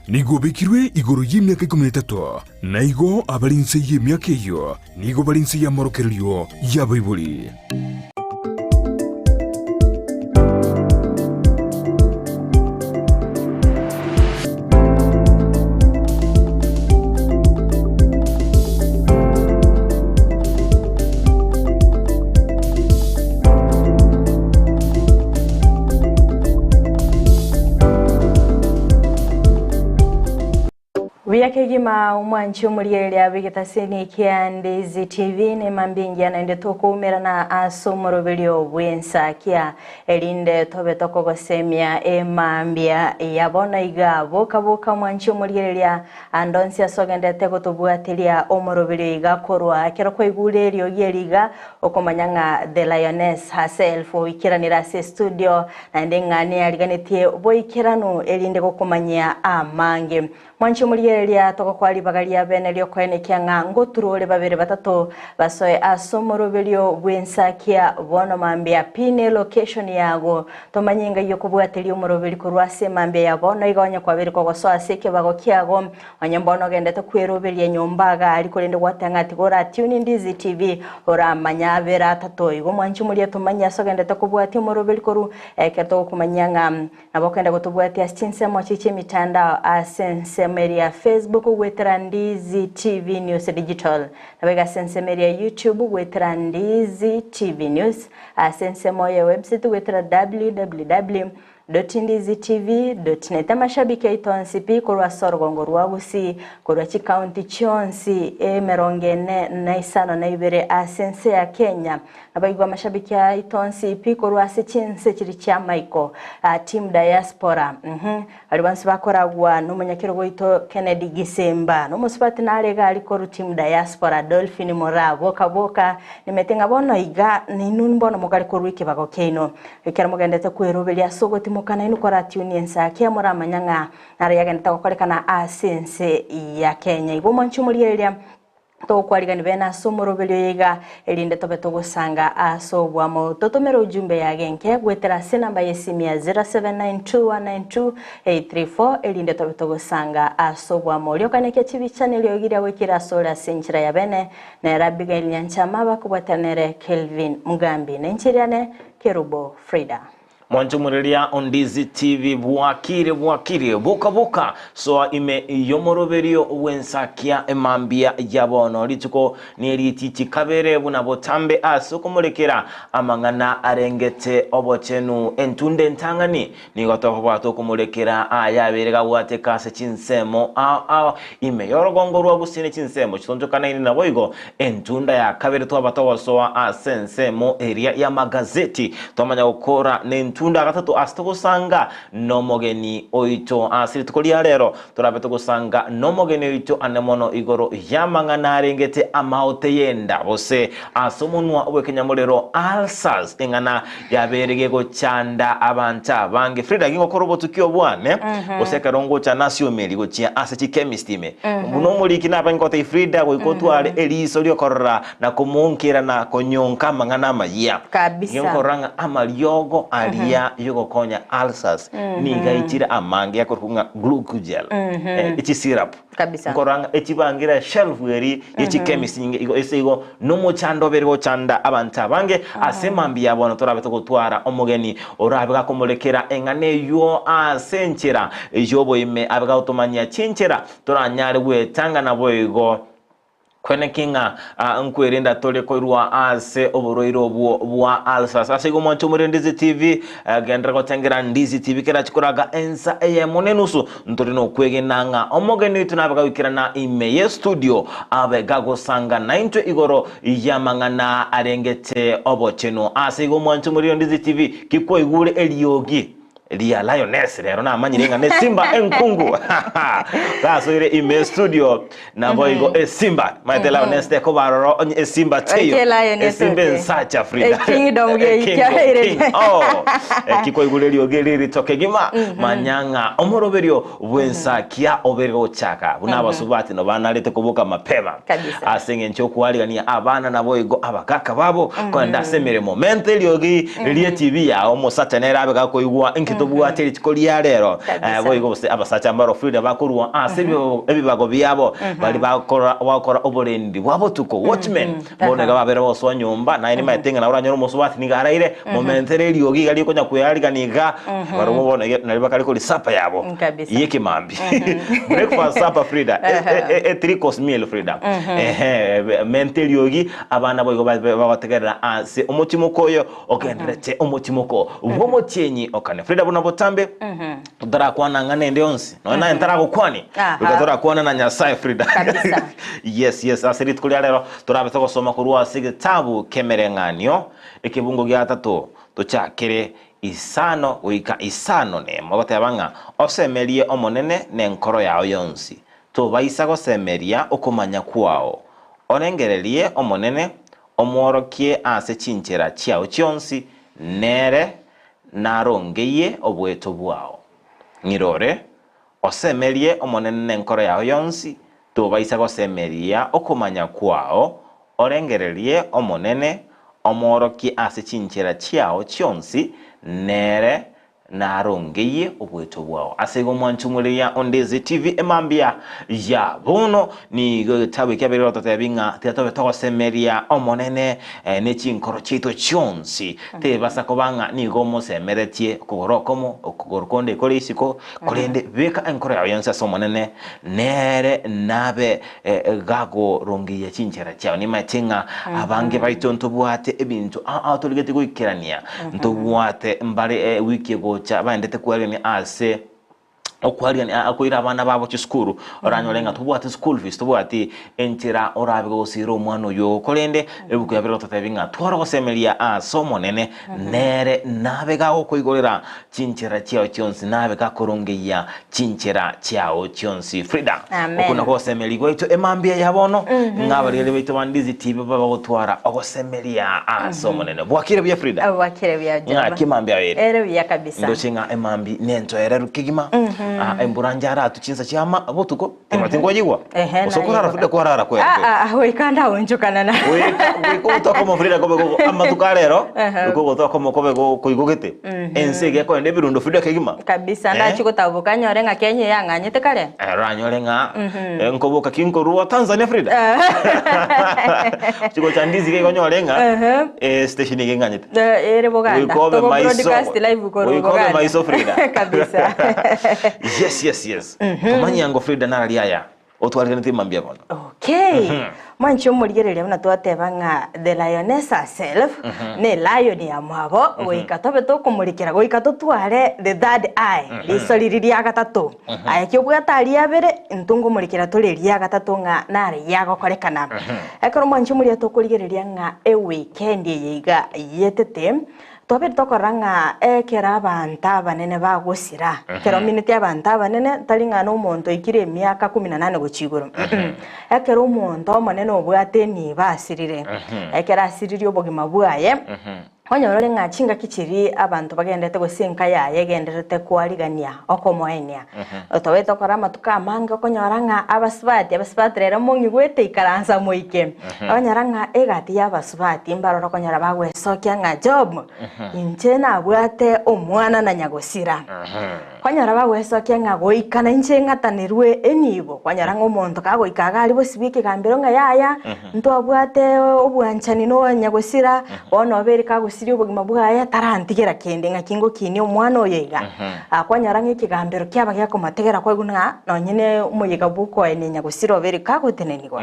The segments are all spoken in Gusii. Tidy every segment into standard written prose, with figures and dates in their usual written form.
Nigo obekirwe igoro y'emiaka 13, na igo abare inse y'emiaka eyio nigo bare inse y'amorokererio y'abaibori. Buya kegima omwanchi omorigereria bw'egetaseni kia Ndizi TV nemambia engiya naende tokoumerana ase omoroberio bw'ensakia erinde tobe tokogosemia emambia ya bono iga boka boka omwanchi omorigereria ande onsi ase ogendete gotobwateria omoroberio iga korwa ekero kwaigure eriogi eri iga Okomanya ng'a The Lioness herself oikeranire ase estudio naende ng'a neyariganetie boikeranu erinde gokomanyia amange. Mwanche omorigereria togokoa ribaga ria bene riokoenekia ng'a ngoturore babere batato basoe ase omoroberio bw'ensakia bono mambia pi ne location yago tomanye ngai okobwateria omoroberi korwa ase mambia ya bono iga onye kwabeire kogosoa ase ekebago kiago Onye mbono ogendete kweroberia nyomba iga aria korende gwateba ng'a tiga ora tune Ndizi TV oramanye abere atato igo mwanche omoria tomanye ase ogendete kobwatia omoroberi korwa ekero togokomanyia ng'a nabo okogenda gotobwatia ase chinsemo chie chiemitandao ase ensemo eria ya Facebook goetera Ndizi TV News Digital nabo iga ase ensemo eria ya YouTube goetera Ndizi TV News ase ensemo ye website goetera www. Dotindizitv.net Amashabiki aito onsi pi korwa ase orogongo rwa Gusii, korwa chikaunti chionsi emerongo ene na isano na ibere ase ense ya Kenya. Naboigo amashabiki aito onsi pi korwa ase chinse chiria chi'amaiko, team diaspora, uhum, baria bonsi bakoragwa nomonyakerogo oito Kennedy Gisimba, na omosubati nare iga aria korwa team diaspora Dolphin Moraa, boka boka, nimete ng'a bono iga nainwe mbono mokare korwa ekebago kiaino. Ekero mogendete kweroberia ase ogotimoka nainwe koratiunie ense ake, moramanya ng'a naro yagendete gokorekana ase ense ya Kenya. Igo omwanche omorigereria, togokwarigani bene ase omoroberio oyo iga, erinde tobe togosanga ase obwamo. Totomere ujumbe yage enke goetera ase enamba y'esimi ya 0792192834 erinde tobe togosanga ase obwamo. Oria okanekia chibicha neriogi ria goikera asore ase enchera ya bene, nere Abigail Nyanchama abakobwatana nere Kelvin Mugambi. Nenche eriane Kerubo Frida. Mwanche omoreria o Ndizi TV bwakire bwakire boka boka soa ime yomoroberio bwensakia emambia ya bono rituko neritichi kabere buna botambe ase okomorekera amang'ana arengete obochenu entunde entang'ani Nigo tokobwata okomorekera aya abere gagwateka ase chinsemo ao ao ime y'orogongo rwa gusii ne chinsemo chitonchokanaine naboigo entunda ya kabere twaba togosoa ase ensemo eria y'amagazeti twamanya gokora nentunda ya gatato ase togosanga nomogeni oito ase rituko ria rero torabe togosanga nomogeni oito ane mono igoro y'amang'ana arengete amaote y'enda gose ase omonwa bw'ekenyamorero ulcers eng'ana Yabeire gegochanda abanto abange. Frida gingokora obotuki obwane gose ekero ngocha nasiomeri gochia ase chichemist ime. Buna omoriki nabe ngotebia Frida goika otware eriso riokorora na komonkera na konyonka amang'ana amayia. Kabisa. Ngenkorora ng'a amariogo aria yogokonya ulcers nigo aichire amange akorokwa ng'a glucogel, echisyrup. Kabisa. Nkorora ng'a echibangire shelf eri ye chichemist nyinge igo ase igo nomochando obere gochanda abanto abange ase mambia ya bono torabe togotwara omogeni orabe gakomorekera eng'ana eywo ase enchera y'oboime abe gagotomanyia chinchera toranyare gwetanga naboigo Kweneki ng'a nkwerenda tore koirwa ase oborwaire obwo bwa ulcers. Ase igo mwanche omorire Ndizi TV, genderera gotengera Ndizi TV kerachi koraga ensa eyemo na enusu. Ntori nokwegena ng'a omogeni oito nabe gagoikerana ime ye studio abe gagosanga naintwe igoro y'amang'ana arengete obochenu. Ase igo mwanche omorire Ndizi TV, ki kwaigure eriogi Ria lioness rero namanyire ng'a nesimba enkungu gasoire ime studio naboigo esimba maete lioness tekoba aroro onye esimba teiyo Eke lioness esimba ote. ensacha Frida E kingdom Eh, geika kingdom, ere. king. Oh, eki kwaigure eriogi eri ritoke gima manya ng'a omoroberio bw'ensakia obere gochaka buna abasubati nobanarete koboka mapema Kabisa. Ase engencho y'okwarigania abana naboigo abagaka babo kogenda ase emeremo. Menta eriogi rie TV yao omosacha nere abe gakoigwa inki. ntobwate rituko ria rero. Kabisa. Eh, boigo gose abasacha mbaro Frida bakorwa ase ebibago- ebibago biabo bari bakora bagokora oborendi bwa botuko watchmen bono iga babere bosoa nyomba naye nimaete ng'a nabo oranyore omosubati niga araire momentere eriogi iga rikonya kwearigania iga barobwo bono iga nari bakare kori supper yabo Kabisa. yekemambi breakfast supper Frida E- e- e- e three course meal Frida ehe mente eriogi abana boigo babe bagotegerera ase omotimoko oyo ogenderete omotimoko bw'omotienyi okane Frida buna botambe totarakwana ang'ana ende yonsi nonya naye ntaragokwani Aha. goika torakwana na Nyasaye Frida Kabisa. yes yes ase rituko ria rero torabe togosoma korwa ase egetabu ki'emereng'anio ekebungo gia gatato tochakere isano goika isano nemo egoteba ng'a osemerie Omonene nenkoro yao yonsi tobaisa gosemeria okomanya kwao orengererie Omonene Omworokie ase chinchera chiao chionsi, nere narongeyie oboeto bwao. Ng'irore, osemerie Omonene nenkoro yao yonsi, tobaisa gosemeria okomanya kwao, orengererie Omonene, omworokie ase chinchera chiao chionsi, nere Narongeyie oboeto bwao. Ase igo mwanchung'ureria onde TV emambia ya bono. Nigo egetabu ekiabeire gototebi ng'a tiga tobe togosemeria Omonene ne chinkoro chiaito chionsi. Tebasa koba ng'a nigo omosemeretie okogoro okomo, okogoro konde kore isiko, korende beka enkoro yao yonsi ase Omonene, nere nabe gakorongeyia chinchera chiao. Nimaete ng'a abange baito ntobwate ebinto ao ao torigetie goikerania, ntobwate mbare ewiki egocha baendete kwarigania ase okwarigania akoira abana babo chisukuru, oranyore ng'a tobwati school fees, tobwati enchera orabe gogosira omwana oywo. Korende ebuku yabere gototebia ng'a tware ogosemeria ase Omonene, nere nabe gagokoigorera chinchera chiao chionsi, nabe gakorongeyia chinchera chiao chionsi. Frida, Amen. okwo nakwo ogosemeria gwaito emambia ya bono, ng'a abareri baito ba Ndizi TV babe bagotwara ogosemeria ase Omonene. Bwakire buya Frida? Bwakire buya Jomba. Ng'aki emambia ere? Ere buya kabisa. Ndoche ng'a emambi nentoereru kegima, ah, embura njaratu chinsa chia ama botuko, ting'ora tinkoyigwa. Ehe, Gose okorara nayigwa. Frida kwarara kwera Ah, kweri. ah, ah, goika ndaonchokana na. Goika goika ogotoka omo Frida kobe gogo amatuko arero, Ehe. goika ogotoka omo kobe koigogete. Ense iga ekoenda ebirundo Frida kegima. Kabisa Eh? ndachi gotaboka nyore ng'a Kenya eyang'anyete kare. Eh, oranyore ng'a eh, nkoboka ki nkorwa Tanzania Frida. Chigocha ndizi iga onyore ng'a Ehe. eh, station iga eng'anyete. Eh, ere Boganda. Goika obe Togo maiso. broadcast live korwa Goika obe Boganda. maiso Frida. Kabisa. Yes, yes, yes. Tomanyia ngo Frida narari aya. Otwariganete mambia bono. Okay. Mwanche omorigereria buna twateba ng'a the lioness herself ne lion ya mwabo goika tobe tokomorikera goika totware the third eye riso riri ria gatato. Aye ki obwate aria abere intwe ngomorikera tore eria gatato ng'a nare yagokorekana. Ekero mwanche omorigereria tokorigereria ng'a eweekend eye iga yetete Twabire tokorora ng'a ekero abanto abanene bagosira, ekero omineti abanto abanene tari ng'a nomonto oikire emiaka kumi na nane gochia igoro, mm, ekero omonto omonene obwate enibo asirire, ekero asiririe obogima bwaye, onyore ore ng'a chingaki chiria abanto bagenderete gose enka yaye egendererete koarigania okomoenia. Tobete tokora amatuko amange okonyora ng'a abasubati, abasubati rero mong'igwete ikaransa moike. Okonyora ng'a egati y'abasubati mbarore okonyora bagwesokia ng'a Job, inche nabwate omwana na nyagosira. Kwanyora bagwesokia ng'a goika nainche ng'atanerwe enibo. Kwanyora ng'a omonto kagoika iga aria bosibwa ekegambero ng'a yaya, ntwabwate obwanchani na nyagosira, bono obeire kagosiria obogima bwaye tarantigera kende ng'aki ngokinia omwana oyo iga. Kwanyora ng'a ekegambero kiaba gekomotegera kwaigwa ng'a nonye ne omoyega bw'okoenia nyagosira obeire kagotenenigwa.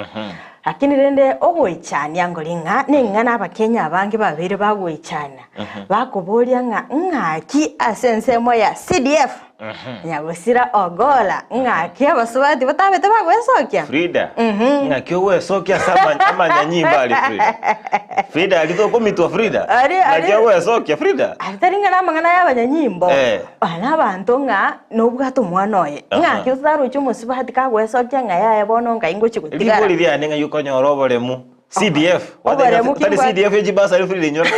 Lakini rende ogoichania ngori ng'a neng'ana Abakenya abange babeire bagoichana, bakoboria ng'a ng'aki ase ensemo ya CDF, Nyagosira Ogolla, ng'aki abasubati batabete bagwesokia? Frida, ng'aki ogwesokia ase ama- amanyanyimba aria Frida? Frida aria tokomitwa Frida? Aria- Ng'aki aria- ogwesokia Frida? Aria tari ng'a namang'ana y'abanyanyimbo, Eh. aya nabanto ng'a nobwate omwana oye, ng'aki otaroche omosubati kagwesokia ng'a yaya bono ngai ngochia gotigara. Ribori riane ng'ai okonyora oboremu CDF Oboremu ki tari mbwate? CDF ye chibasari Frida inyora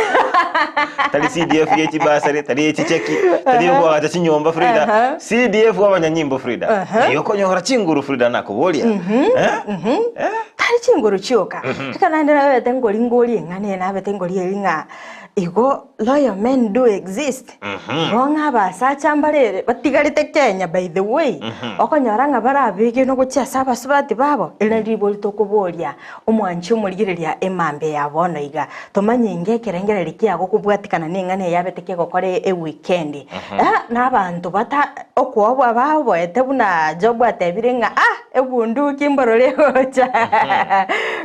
tari CDF ye chibasari tari ye chicheki tari yokoagacha chinyomba Frida Aha. CDF w'abanyanyimbo Frida Aha. ng'ai okonyora chinguru Frida nakoboria Eh? Eh? Tari chinguru chioka, ekero naende nabete ngori ngori eng'ana eye nabete ngori eri ng'a. Igo loyal men do exist. Igo ng'a abasacha mbare batigarete Kenya by the way, okonyora ng'a barabegenwe gochia ase abasubati babo, eri nario ribori tokoboria omwanchi omorigereria emambia ya bono iga. Tomanye inga ekerengererio kiago kobwatikana na eng'ana eye yabete kegokora eweekend. Na abanto bata okoobwa baoboete buna Job atebire ng'a ah ebunduki mbororo egocha.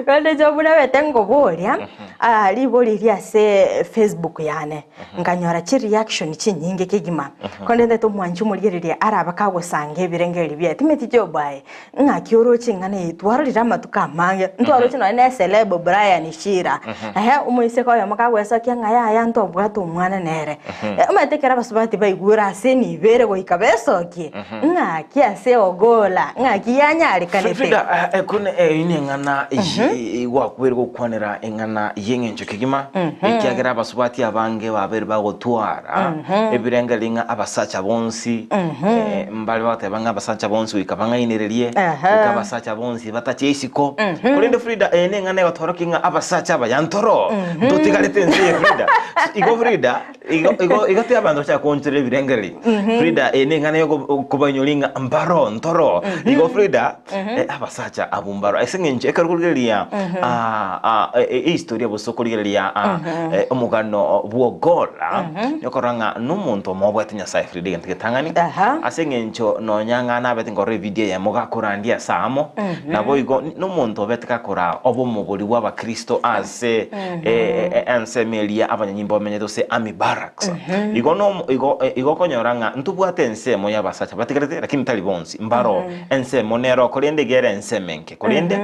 Rende Job nabete nkoboria. Aa ribori eria ase Facebook yane, nkanyora chireaction chinyinge kegima. Korende ntagete omwanchi omorigereria arabe kagosanga ebirengererio biaye. Timeti Job aye, ng'aki oroche eng'ana eye twarorire amatuko amange, ntwaroche nonye na eceleb Brian Shira, ehe omoiseke oyomo kagwesokia ng'a yaya ntobwate omwana nere. Omanyete ekero abasubati baigure ase enibo ere goika besokie, Ng'aki ase ogola, ng'aki yanyarekanete? Frida, eh, kune eyio neng'ana gwakwere gokwanera eng'ana y'eng'encho kegima, ekiagera abasubati abange babeire bagotwara ebirengererio ng'a abasacha bonsi eh, mbare bagoteba ng'a abasacha bonsi goika bang'ainererie, goika abasacha bonsi batachie isiko. Korende Frida, eye neng'ana egotorokia ng'a abasacha abaya ntoro, ntotigarete ense eye Frida. Igo Frida, Igo igo igo ti abanto bachaka koonchorera ebirengererio. Frida eye neng'ana yo kobainyori ng'a mbaro ntoro. Igo Frida eh, abasacha abwo mbaro ase eng'encho ekero okorigereria ah, ah, e- e- ehistoria gose okorigereria ah, eh, omogano bw'Ogola, nigo okorora ng'a nomonto omo obwate Nyasaye Frida egento getang'ani. Aha. Ase eng'encho nonya ng'a nabete nkorora evidio eyemo gakorandia ase amo, naboigo nomonto obete gakora obomobori bw'abakristo ase ensemo eria abanyanyimbo bamenyete gose army barracks. Igo no igo igo okonyora ng'a ntobwate ensemo y'abasacha batigarete lakini tari bonsi, mbaro ensemo nero korende iga ere ensemo enke. Korende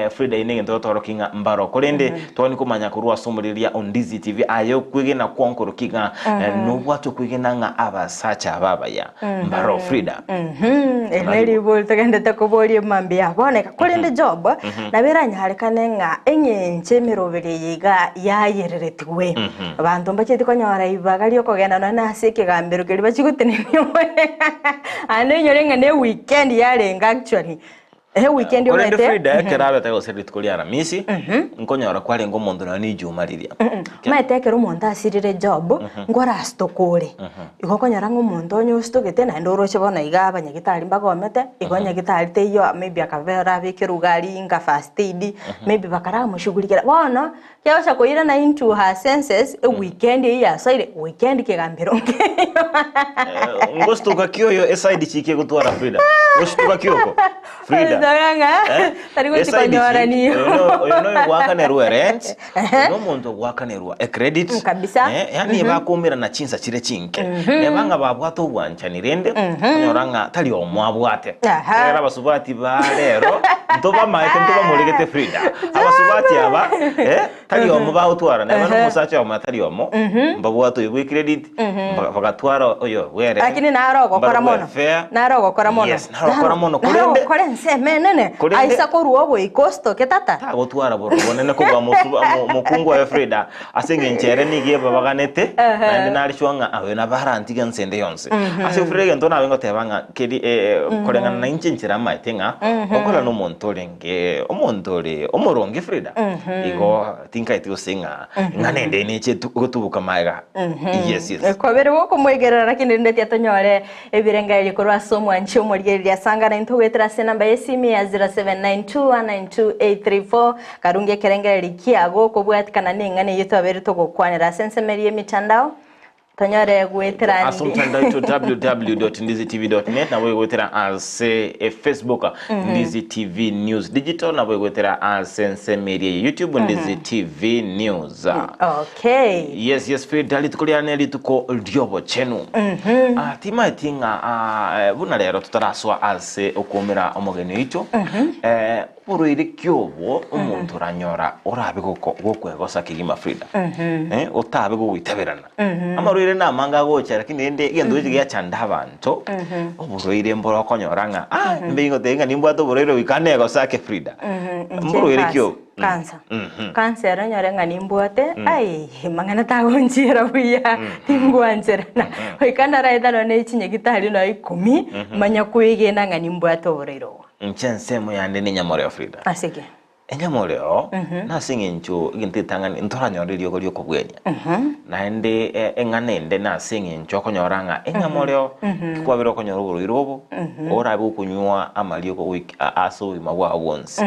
Frida eye negento gotorokia ng'a mbaro. Korende twagani komanya korwa ase omorigereria o Ndizi TV aye okwegena kwao nkorokia ng'a nobwate okwegena ng'a abasacha aba abaya mbaro Frida. Eri neribori togendete koboria mambia bono iga. Korende Job, nabo eranyarekane ng'a eng'encho emeroberi eye iga yayereretigwe. Abanto mbachieti konyora ribaga ri'okogenda nonya na ase ekegambero keria bachia gotenenia Naende oinyore ng'a ne weekend yarenge actually. Ehe weekend Korende omanyete. Frida ekero abete gose rituko ria Aramisi, nkonyora kwarenge omonto nonya na ijuma riria. Omanyete ekero omonto asirire job, nkorasitoka ore. Igo okonyora ng'a omonto onye ositogete naende oroche bono iga abanyagitari mbagomete, igo nyagitari teiyo maybe akabera abekerwe iga aria inga first aid, maybe bakaramoshughulikera. Bono, kiagocha koirana into her senses, eweekend eyio yasoire, weekend kegambero nkeiyo. Ngositoka ki oyo eside chiki egotwara Frida? Gositoka ki oko? Frida. Oisaga ng'a Eh? tari gochi Eside chi, konyora niyo. oyo no- oyo noyo goakanerwa erent, oyo nomonto ogoakanerwa ecredit. Mm, kabisa. Eh, yaani bakomerana chinsa chire chinke. Neba ng'a babwate obwanchani rende, onyora ng'a tari omo abwate. Aha. Ekero abasubati ba rero, ntobamaete ntobamoregete Frida. Abasubati aba, eh, tari omo bagotwara, neba nomosacha omo tari omo, mbabwate oyo bwe ecredit, Ba- bagatwara oyo bwere Lakini naro ogokora mbarabwo mono. efair. Naro ogokora mono. Yes, naro ogokora mono. Naro Korende ogokora ensemo enene. Korende- Aisa korwa ogoika ositoke tata. tagotwara bororo bonene kobua mosuba mo- mokungu oye Frida ase eng'encho ere nigo ebabaganete naende nare sure ng'a oyo nabo arantige ense ende yonsi. Ase Frida egento nabe ngoteba ng'a keri eh, koreng'ana na inche enchera amaete ng'a okora na omonto orenge omonto ore omoronge Frida igo Tinkaeti gose ng'a ng'a nende neche gotuboka magega. Yes, yes. Kwabere gokomoigerera lakini rinde tiatonyore ebirengererio korwa ase omwanchi omorigereria asangana intwe goetera ase enamba y'esimi ya 0792192834 karunge ekerengererio kiago kobwatikana neng'ana eyio twabeire togokwanera ase ensemo eria y'emitandao Tonyore goetera Ase ndi. omotandao oito www.ndizitv.net nabo egoetera ase e Facebook Ndizi TV News Digital nabo egoetera ase ensemo eria ya YouTube Ndizi TV News. Okay. Yes, yes, Frida, rituko riane rituko riobochenu. Ah, timaeti ng'a ah, eh, buna rero totarasoa ase okoumera omogeni oito. Eh, Oborwaire ki obwo omonto oranyora orabe goko gokwegosa kegima Frida? Eh, otabe gogoitaberana. Amarwaire namange agocha lakini rende egento geche giachanda abanto, oborwaire mboro okonyora ng'a ah, mbe ingoteba ng'a nimbwate oborwaire goika negosa ake Frida. Inche Mborwaire ki kansa, obo? kansa. Kansa ero onyore ng'a nimbwate, aye mang'ana tagonchiera buya, tingwancherana. Goika naraeta nonye ne chinyagitari nonya ikomi, manya kwegena ng'a nimbwate oborwaire obo. Inche ensemo yande nenyamoreo Frida. Ase ki? Enyamoreo nase eng'encho egento etang'ani ntoranyore eriogo ri'okobwenia, naende eng'ana ende nase eng'encho okonyora ng'a enyamoreo kwabere okonyora oborwaire obo, orabe okonywa amariogo goika ase obogima bwao bwonsi.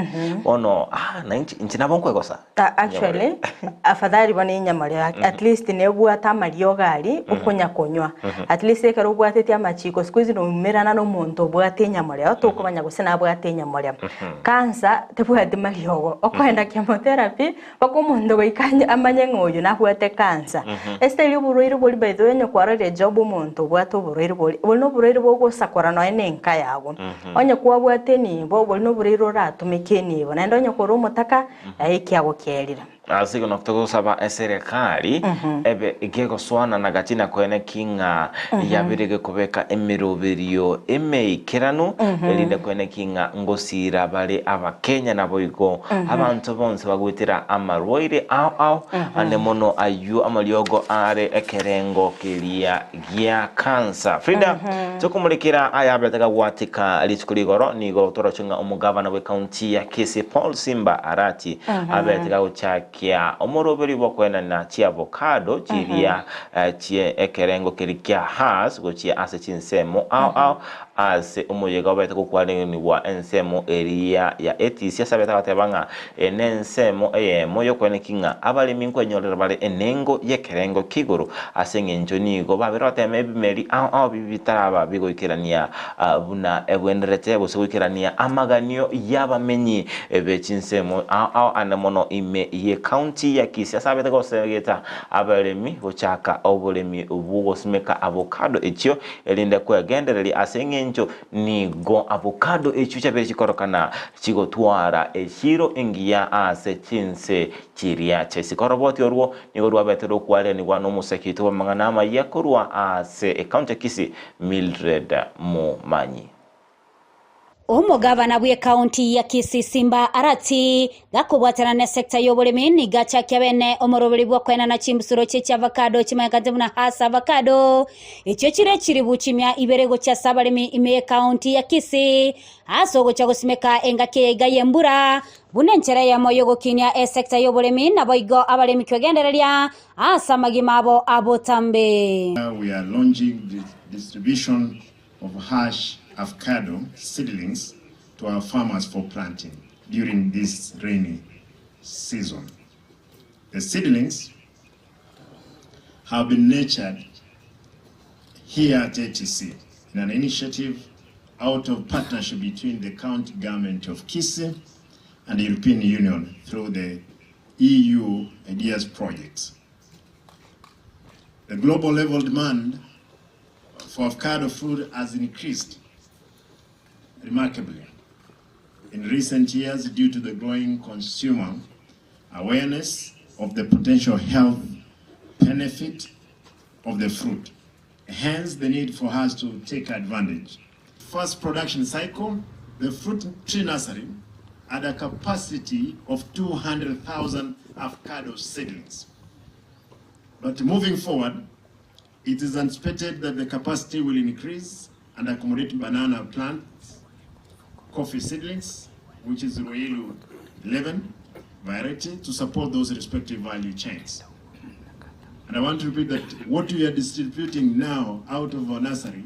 Bono ah na inche inche nabo nkwegosa. Actually afadhali bono enyamoreo at least nebwate amariogo aria okonya konywa. At least ekero obwateti amachiko siku hizi noumerana na omonto obwate enyamoreo tokomanya gose nabwate enyamoreo. Cancer tebwati mariogo, okoenda chemotherapy mpaka omonto goika amanye ng'a oyo nabwate cancer. Esitari oborwaire boria by the way onye kwarorire job omonto obwate oborwaire boria, boria noborwaire bogosakora nonya na enka yago. Onye kwabwate enibo, boria noborwaire oratumeke enibo, naende onye kore omotaka, aye ekiago kiaerire. Ase igo nokotogosaba eserekari ebe gegosoanana gati na koene ki ng'a yabire gekobeka emeroberio emeikeranu erinde koene ki ng'a ngosiira bare Abakenya naboigo abanto bonsi bagoetera amarwaire ao ao ande mono ayio amariogo are ekerengo keria gia cancer. Frida, tokomorekera aya abete gagwatika rituko rigoro nigo toroche ng'a omogavana bw'ecounty ya Kisii Paul Simba Arati abete gagochakia omoroberio bw'okoenana chiavocado chiria chie ekerengo keria kia Hass gochia ase chinsemo ao ao ase omoyega obete gokwaranigwa ensemo eria ya ATC ase abete agateba ng'a eye nensemo eyemo y'okoeneki ng'a abaremi nkwenyorera bare enengo y'ekerengo kia igoro ase engencho nigo babere gotema ebimeri ao ao bitaraba bigoikerania buna ebwenerete gose goikerania amaganio y'abamenyi be chinsemo ao ao ande mono ime y'ecounty ya Kisii ase abete gosegeta abaremi gochaka oboremi bw'ogosimeka avocado echio erinde kwegendereria ase engencho nigo avocado echio chiabeire chikorokana chigotwara echiro engiya ase chinse chiria chia isiko. Oroboti orwo nigo rwabete rokwarenigwa nomoseki oito bw'amang'ana amayia korwa ase ekaunti ya Kisii, Mildred Momanyi. Omogavana bw'ekaunti ya Kisii Simba Arati gakobwatana n'esecta y'oboremi nigo achakia bene omoroberi bw'okoenana chimbusuro chie chiavacado chimanyekante buna Hass avocado echio chire chiribu chimia ibere gochia ase abaremi ime y'ekaunti ya Kisii ase ogochia gosimeka engaki eye iga y'embura buna enchera eyemo y'ogokinia esecta y'oboremi naboigo abaremi kwegendereria ase amagima abo abotambe. We are launching the distribution of Hass avocado seedlings to our farmers for planting during this rainy season. The seedlings have been nurtured here at ATC in an initiative out of partnership between the county government of Kisii and the European Union through the EU Ideas project. The global level demand for avocado fruit has increased remarkably in recent years due to the growing consumer awareness of the potential health benefit of the fruit. Hence, the need for us to take advantage. First production cycle, the fruit tree nursery had a capacity of 200,000 avocado seedlings. But moving forward, it is anticipated that the capacity will increase and accommodate banana plants, coffee seedlings, which is Ruiru 11 variety, to support those respective value chains. And I want to repeat that what we are distributing now out of our nursery,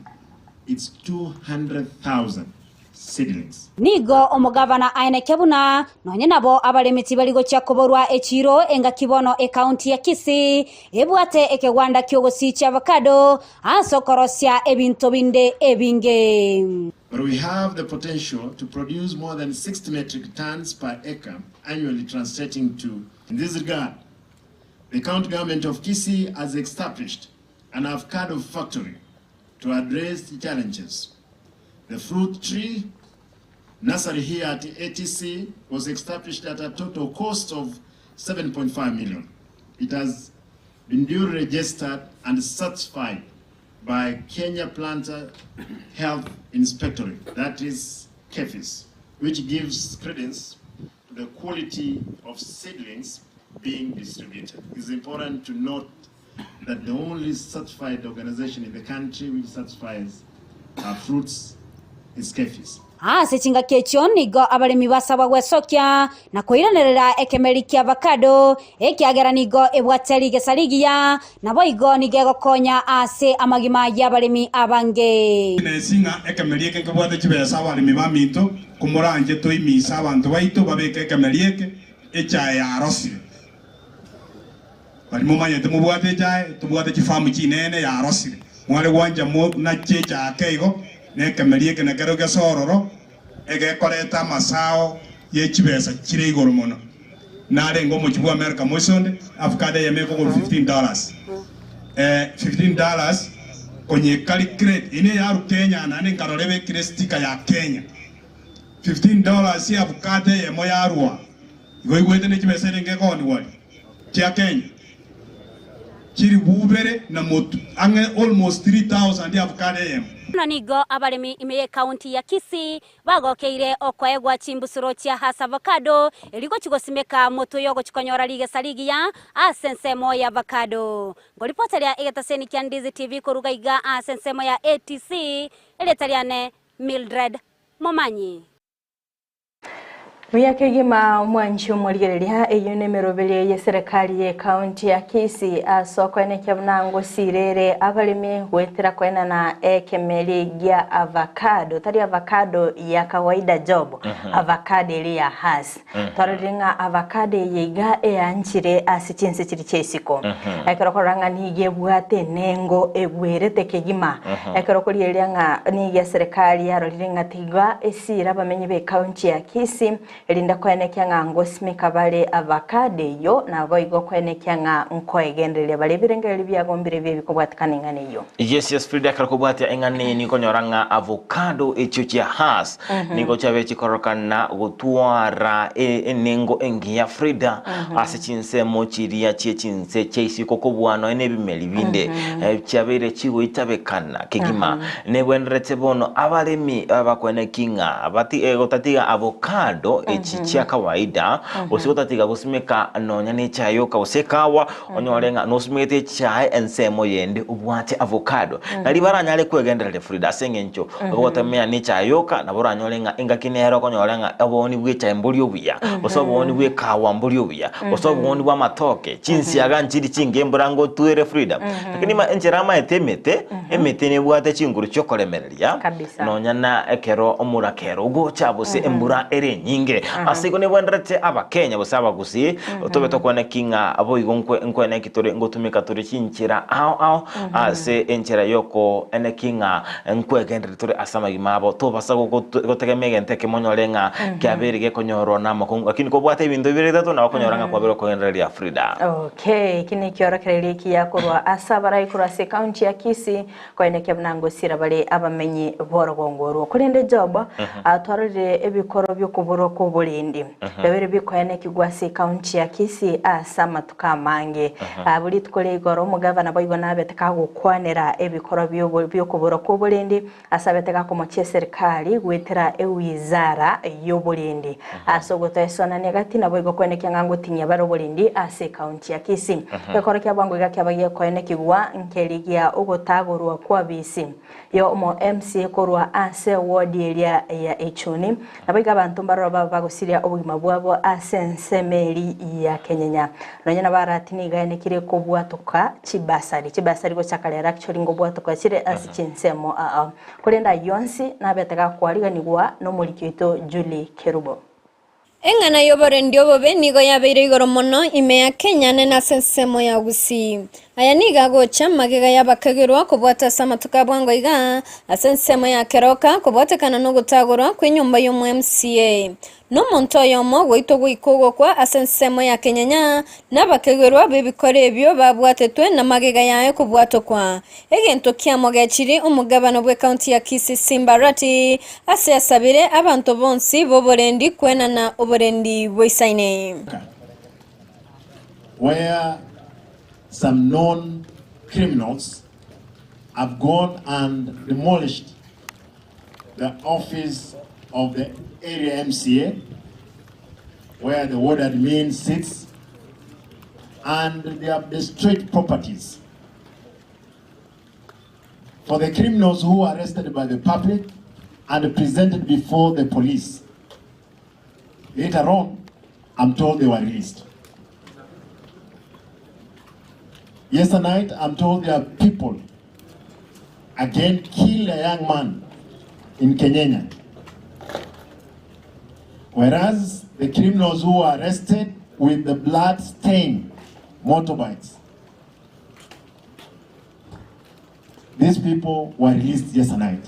it's 200,000 seedlings. Nigo omogavana aeneke buna nonye nabo abaremi tibari gochia koborwa echiiro engaki bono ekaunti ya Kisii ebwate ekegwanda ki'ogosiichia avocado ase okorosia ebinto binde ebinge. But we have the potential to produce more than 60 metric tons per acre annually translating to In this regard, the county government of Kisii has established an avocado factory to address the challenges. The fruit tree nursery here at ATC was established at a total cost of 7.5 million. It has been duly registered and certified by Kenya Planter Health Inspectorate, that is KEPHIS, which gives credence to the quality of seedlings being distributed. It's important to note that the only certified organization in the country which certifies our fruits is KEPHIS. Ase chingaki echio nigo abaremi basabwa gwesokia na koiranerera ekemeri ki'avocado, ekiagera nigo ebwate rigesa rigiya, naboigo nigo egokonya ase amagima y'abaremi abange. Nensi ng'a ekemeri eke nkebwate chibesa abaremi baminto, komoranche toimise abanto baito babeke ekemeri eke, echae yarosire. Baria momanyete mobwate echae, tobwate chifamu chinene yarosire. Mware gwancha monache echae ake igo, na ekemeri eke nakero gese ororo, egekoreta amasao ye chibesa chire igoro mono. Narenge omochie bw'Amerika moise onde, avocado eyemo ekogorwa $15. Eh, $15 konyecalculate, eye neyarwa Kenya naende nkarora ebekire sticker ya Kenya. $15 avocado eyemo yarwa. Igo oigwete ne chibesa erenge ekoonigwa aria chia Kenya chilifu ibere na motu, ang'e almost 3000 avocado eyemo. Bono nigo abaremi ime y'ecounty ya Kisii bagokeire okoegwa chimbusuro chia Hass avocado erio gochia gosimeka motwe y'ogochia konyora rigesa rigiya ase ensemo ya avocado. Nkoripoteria egetaseni kia Ndizi TV koruga iga ase ensemo ya ATC, erieta riane Mildred Momanyi. Buya kegima omwanchi omorigereria eyio nemeroberio y'eserekari ye county ya Kisii ase okoenekia buna ngosirere abaremi goetera koenana ekemeri gia avocado tari avocado ya kawaida job avocado eri ya Hass twarorire ng'a avocado eye iga eanchire ase chinse chiria chia isiko ekero okorora ng'a nigo ebwate enengo egwerete kegima ekero okorigereria ng'a nigo eserekari yarorire ng'a Iga esiire abamenyi b'ekaunti ya Kisii, erinde koenekia ng'a ngosimeka bare avocado eyio, naboigo koenekia ng'a nkoegendereria bare ebirengererio biabo mbire bibe bikobwatekana eng'ana eyio. Yes yes Frida ekero kobwatia eng'ana eye nigo okonyora ng'a avocado echio chia Hass nigo chiabeire chikororokana gotwara enengo engiya Frida ase chinsemo chiria chie chinse chia isiko kobua nonya na ebimeri binde chiabeire chigoitabekana kegima. Negwenerete bono abaremi bakweneki ng'a gotatiga avocado echi chia kawaida, gose gotatiga gosimeka nonya ne echae yoka gose ekawa, onyore ng'a nosimegete echae ensemo yende obwate avocado. Nari baranyare kwegendereria Frida ase eng'encho ogotemea ne echae yoka nabo oranyore ng'a engaki nere okonyora ng'a obooni bwa echae mbori obuya, gose obooni bwa ekawa mbori obuya, gose obooni bwa amatoke, chinsiaga nchiri chinge embura ngotwere Frida. Lakini enchera amaete emete, Emete nebwate chinguru chi'okoremereria, Kabisa. nonya na ekero omorakera ogocha gose embura ere enyinge. Ase igo nebwenerete Abakenya gose Abagusii tobe tokwane ki ng'a boigo nkwe nkwane ki tore ngotumeka tore chinchera ao ao ase enchera y'okoene ki ng'a nkwegendereri tore ase amagima abo. Tobasa gogotu gotegemea egento ekemo onyore ng'a kiabeire gekonyorwa na amakongu lakini kobwate ebinto bibere bitato nabo okonyora ng'a kwabeire okogendereria Frida. Okay, eki nekiorokererio ekiya korwa ase abarai korwa ase ekaunti ya Kisii koenekia buna ngosira bare abamenyi b'orogongo orwo. Korende Job atwarorire ebikoro bi'okoborwa kw'oborendi biabeire bikoenekigwa ase ekaunti ya Kisii ase amatuko amange. Abwo rituko ria igoro omogavana boigo nabete kagokwanera ebikoro bi'okoborwa kw'oborendi Ase abete gakomochia eserikari goetera ewizara y'oborendi ase ogotoesoanania gati naboigo koenekia ng'a ngotinyia bare oborendi ase ekaunti ya Kisii. Egekoro kia bwango iga kiaba gekoenekigwa nkerigia ogotagorwa kw'abisi yo omo MCA korwa ase ward eria ya Ichuni. Naboigo abanto mbaroro babe bagosiria obogima bwabo ase ensemo eri ya Kenyenya. Nonya nabo arati nigo aenekire kobwatoka chibasari. Chibasari gochaka rero actually ngobwatoka chire ase chinsemo aa. Korende ayio onsi nabete gakwariganigwa nomoriki oito Julie Kerubo. Eng'ana y'oborendi obobe nigo yabeire igoro mono ime ya Kenya nene ase ensemo ya Gusii. Aya nigo agocha magega y'abakagerwa kobwata ase amatuko a bwango iga ase ensemo ya Keroka kobwatekana nogotagorwa kw'enyomba y'omo MCA. Nomonto oyomo gwaitwa goika ogokwa ase ensemo ya Kenyanya, na abakegerwa b'ebikoro ebio babwatetwe na magega yaye kobwatokwa. Egento kiamogechiri omogabana bw'ekaunti ya Kisii Simba Arati ase asabire abanto bonsi b'oborendi kwenana oborendi boisaine. Where some known criminals have gone and demolished the office of the area MCA where the ward admin sits and they have destroyed properties. For the criminals who were arrested by the public and presented before the police. Later on, I'm told they were released. Yesterday night, I'm told there are people again killed a young man in Kenyenya. Whereas the criminals who were arrested with the blood-stained motorbikes, these people were released yesterday night.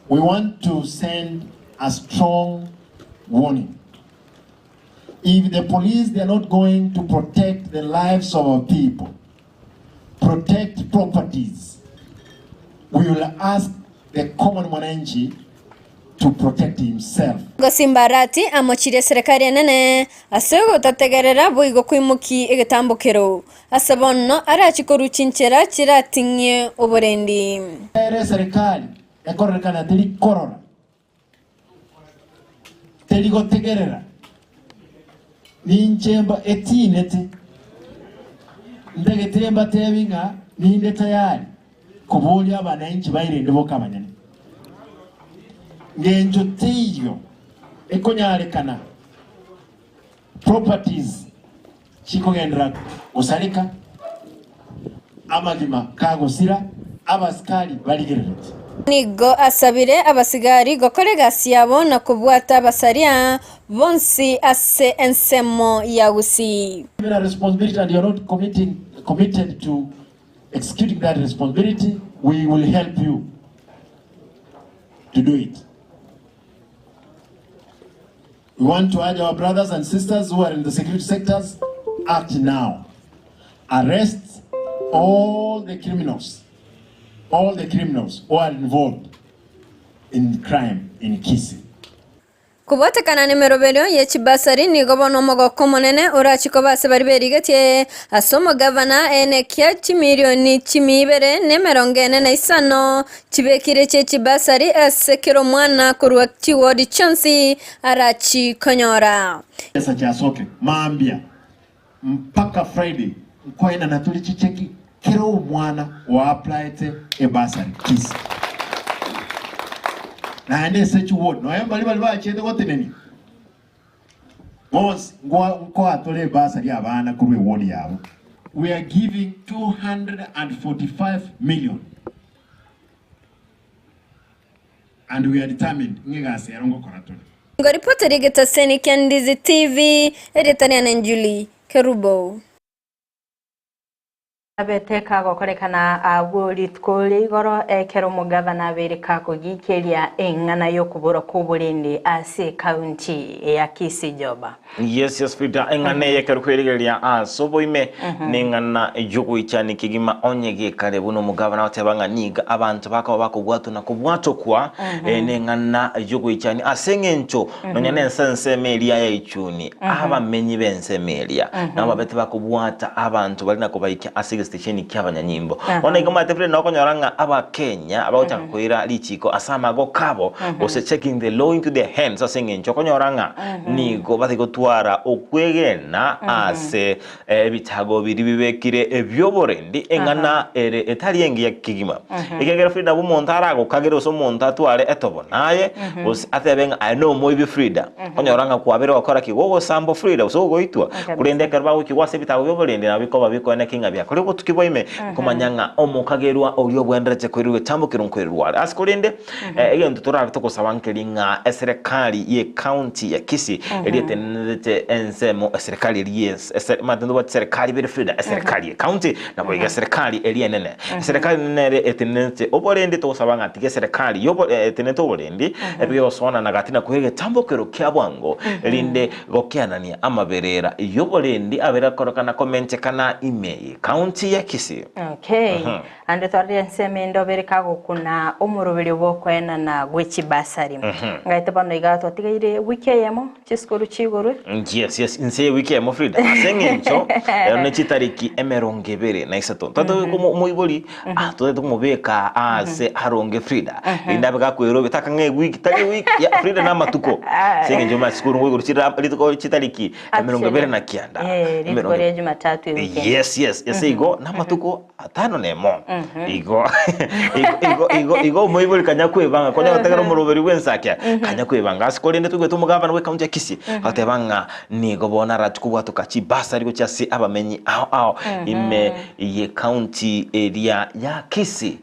We want to send a strong warning. If the police, they are not going to protect the lives of our people, protect properties, we will ask the common mwananchi to protect himself. Gosimba Arati amochirie eserekari enene ase ogotategerera boigo koimokia egetambokero, ase bono arachie korwa chinchera chirating'ie oborendi. Ere eserekari ekororekana teri korora, teri gotegerera, ninche mba etinete, ntagetire mbatebi ng'a ninde tayari koboria abananchi bairende boka abanyene. Ngencho teiyo ekonyarekana properties chikogenderera gosareka, amagima kagosira, abasikari barigerereti. Nigo asabire abasigari gokora egasi yabo na kobwata abasaria bonsi ase ensemo ya Gusii. Given a responsibility and you are not committing, committed to executing that responsibility, we will help you to do it. We want to urge our brothers and sisters who are in the security sectors, act now. Arrest all the criminals, all the criminals who are involved in crime in Kisii. Kobwatekana nemeroberio ye chibasari nigo bono omogoko omonene orachie koba ase baria berigetie ase omogavana enekia chimilioni chimia ibere na emerongo ene na isano chibekire chie chibasari ase kera omwana korwa chiwodi chionsi arachie konyora. Chibesa chiasoke mambia mpaka Friday nkoenana tore chicheki kera omwana oapplyete ebasari Kisii. Naende ase chiward nonya mbaria baria bachiete gotenenia bonsi nkoa tore ebasari abana korwa eward yabo. We are giving 245 million and we are determined ng'a egasi ero ngokora tore. Ngoripoteri egetaseni kia Ndizi TV, erieta riane Julie Kerubo. Abete kagokorekana agwo rituko ria igoro ekero omogavana abeire kagogikeria eng'ana y'okobora kw'oborende ase ekaunti ya Kisii Joba. Yes, yes, Frida, eng'ana eye ekero kwerigereria ase oboime neng'ana y'ogoichania kegima onye gekare buna omogavana agoteba ng'a nigo abanto bakoba bakobwatwa na kobwatokwa neng'ana y'ogoichania ase eng'encho nonya nense ensemo eria ya Ichuni abamenyi b'ensemo eria nabo babete bakobwata abanto baria na kobaikia ase egesitesheni ki'abanyanyimbo. Bono igo omanyete Frida nokonyora ng'a Abakenya bagochaka koira richiko ase amagoko abo gose taking the law into their hands ase eng'encho okonyora ng'a Nigo batari gotwara okwegena ase ebitago biria bibekire ebi'oborendi, eng'ana ere etari engiya kegima. Ekiagera Frida nabo omonto aragokagere gose omonto atware etobo naye, gose atebe ng'a aye nomoibi Frida, onyora ng'a kwabere gokora ki? Gogosambwa Frida gose gogoitwa. Korende ekero bagoikigwa ase ebitago bi'oborendi nabo bikoba bikoeneki ng'a biakorire obotuki bwa ime, komanya ng'a omokagerwa oria obwenerete koirwa egetambo keria nkoirwa are. Ase korende, Egento torabe togosaba nkeri ng'a eserekari ye county ya Kisii eria etenenerete ensemo eserekari eria ye ese omanyete ntobwate serekari ibere Frida, eserekari ye county naboigo eserekari eria enene. Eserekari enene nere etenenerete oborendi togosaba ng'a tiga eserekari yobo etenenerete oborendi ebe gegosoanana gati na koa egetambo kero kia bwango erinde gokeanania amaberera yoborendi abere akorekana komentekana ime ye county ya Kisii. Okay. Naende twarorire ensemo ende obere kagokuna omoroberio bw'okoenana gwe chibasari. Ngaete bono iga twatigaire wiki eyemo chisukuru chigorwe. Yes, yes, inse ye wiki eyemo Frida, ase eng'encho ero ne chitariki emerongo ebere na isato. Totagete goika omoibori, ah, totagete komobeka ase aronge Frida. Erinde abe gakoirwa obe takang'a ewiki, tari ewiki, ya Frida na amatuko. Ase eng'encho omanye chisukuru nkoigorwa chire rituko chitariki emerongo ebere na kianda. Eh, rituko ria Jumatatu ewiki ende. Yes, yes, ase igo. Rero namatuko atano nemo. Igo igo igo igo igo omoibori kanya kwebanga konya gotegera omoroberi bw'ensakia kanya kwebanga ase korende toigwete omogabana bw'ekaunti ya Kisii agoteba ng'a nigo bono arachie kobwatoka chibasari gochia ase abamenyi ao ao ime y'ekaunti eria ya Kisii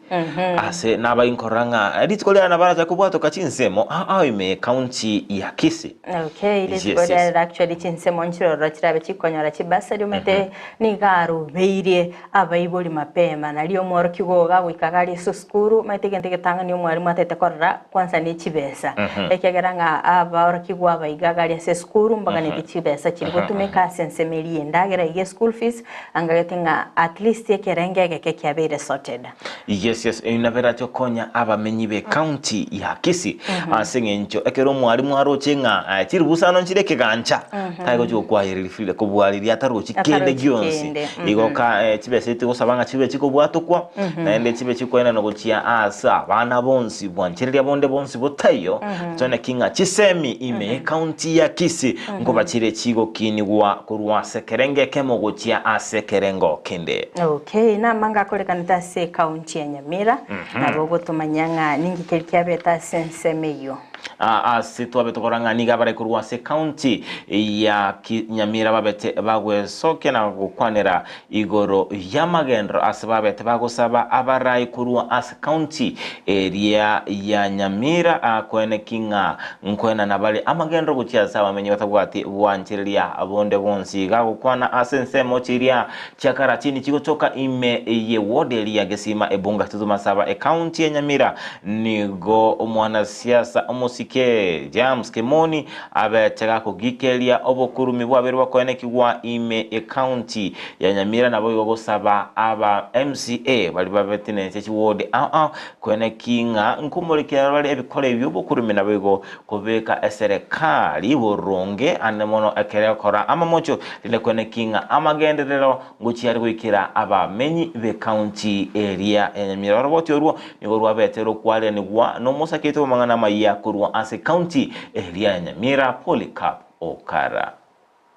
ase nabainkorora ng'a rituko riane nabo aracha kobwatoka chinsemo ao ao ime y'ekaunti ya Kisii. Okay, rituko riarero actually chinsemo nchirororo chirabe chikonyora chibasari omanyete nigo arobeirie abaibori mapema nario omworokigwa ogo agoika iga aria ase esukuru omanyete egento egetang'ani omwalimu atagete korora kwanza ne chibesa ekiagera ng'a abaorokigwa aba iga iga aria ase esukuru mbaganeti chibesa chiria gotumeka ase ensemo eria y'endagera iga eschool fees angagete ng'a at least ekerengo egeke kiabeire sorted. Yes, eyio nabo erache gokonya abamenyi be county ya Kisii ase eng'encho ekero omwalimu aroche ng'a chirubusano nchire ekegancha tari gochia gokwayereria free kobua riria atarochi kende Atarochi gionsi. kende, Igo ka chibesa echi tigosaba ng'a chibe chikobwatokwa naende chibe chikoenanwa gochia ase abana bonsi bwanchereria bonde bonsi botaiyo tone ki ng'a chisemi ime ye county ya Kisii nkoba chire chigokinigwa korwa ase ekerengo ekemo gochia ase ekerengo kende. Okay, namanga akorekanete ase ecounty ya Nyamira, nabo ogotomanya ng'a ninki keria kiabete ase ensemo eyio. Ase twabete korora ng'a nigo abare korwa ase ecounty ya Nyamira babete bagwesokia na gokwanera igoro y'amagenderero ase babete bagosaba abarai korwa ase county eria ya Nyamira koeneki ng'a nkoenana bare amagenderero gochia ase abamenyi batabwati bwanchereria bonde bonsi. Iga agokwana ase ensemo chiria chia Karatina chigotoka ime ye ward eria ya Gesima ebunga Kitutu Masaba ecounty ya Nyamira nigo omwanasiasa omosike James Kemoni abete gakogikeria obokurumi bwabeire bwakoenekigwa ime ecounty ya Nyamira naboigo gosaba aba MCA baria babetenentie chiward ao ao koeneki ng'a nkomorekera bare ebikore bi'obokurumi naboigo Kobeka eserekari boronge ande mono ekero egokora amamocho, rinde kweneki ng'a amagenderero ngochia are goikera abamenyi b'ecounty eria ya Nyamira. Oroboti orwo nigo rwabete rokwarenigwa nomosaketi bw'amang'ana amayia korwa ase ecounty eria ya Nyamira, Polycarp Okara.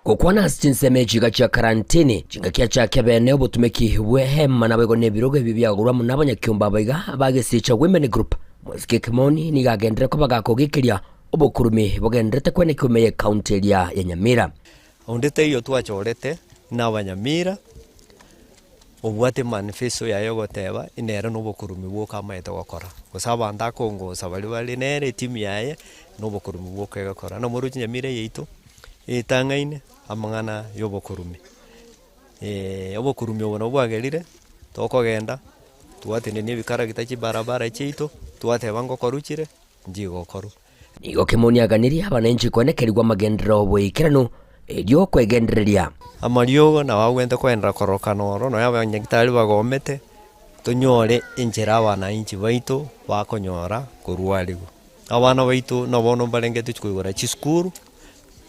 Gokwana ase chinsemo echi iga chia karantini, chingaki achake bene obotumeki bw'ehema naboigo nebirogo ebio biagorwa amo nabanyakiombe aba iga ba Gesicha Women Group. Mosike Kimoni nigo agenderere koba gakogikeria obokurumi bogendererete kwenekigwa ime y'ecounty eria ya Nyamira. Onde taiyo twachorete nabanyamira, obwate manifesto yaye ogoteba nere nobokurumi bwoka amaete gokora, gose abanto akongosa baria bare nere etimu yaye, nobokurumi bwoka egokora. Namoroche Nyamira yaito. Etang'aine amang'ana y'obokurumi. Obokurumi obo nabwo bwagerire tokogenda twatenenia ebikaragita chibarabara chiaito, twateba ngokorwa chire, nchigokorwa. Nigo Kimoni aganirie abananchi koenekerigwa amagenderero oboikeranu erio kwegendereria. Amariogo nabo agwenerete kogenderera korokana oro, nonya abanyagitari bagomete, tonyore enchera abananchi baito bakonyora korwarigwa. Abana baito na bono mbarenge tochia koigora chisukuru,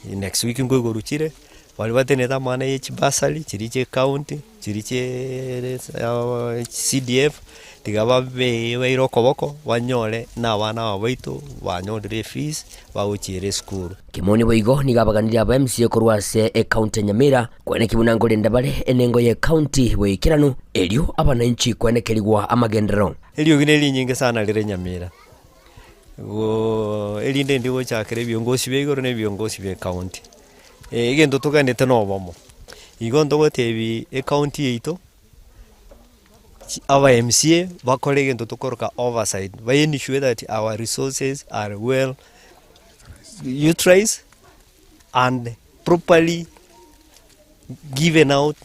next week nkoigorwa chire, baria batenenete amang'ana ya chibasari, chiria chia ecounty, chiria chia CDF, tiga babe baire okoboko banyore na abana aba baito banyorire efees bagochiera esukuru. Kimoni boigo nigo abaganirie aba MCA korwa ase ecounty ya Nyamira kweneki buna nkorenda bare enengo ye county boikeranu erio abananchi kwenekerigwa amagenderero. Eriogi nerinyinge sana rire Nyamira. Erinde indi gochakera ebiongosi bia igoro na ebiongosi bia ecounty. Egento toganete na obomo, igo ntogotebi ecounty yaito, aba MCA bakore egento tokoroka oversight, ba ensure that our resources are well utilized and properly given out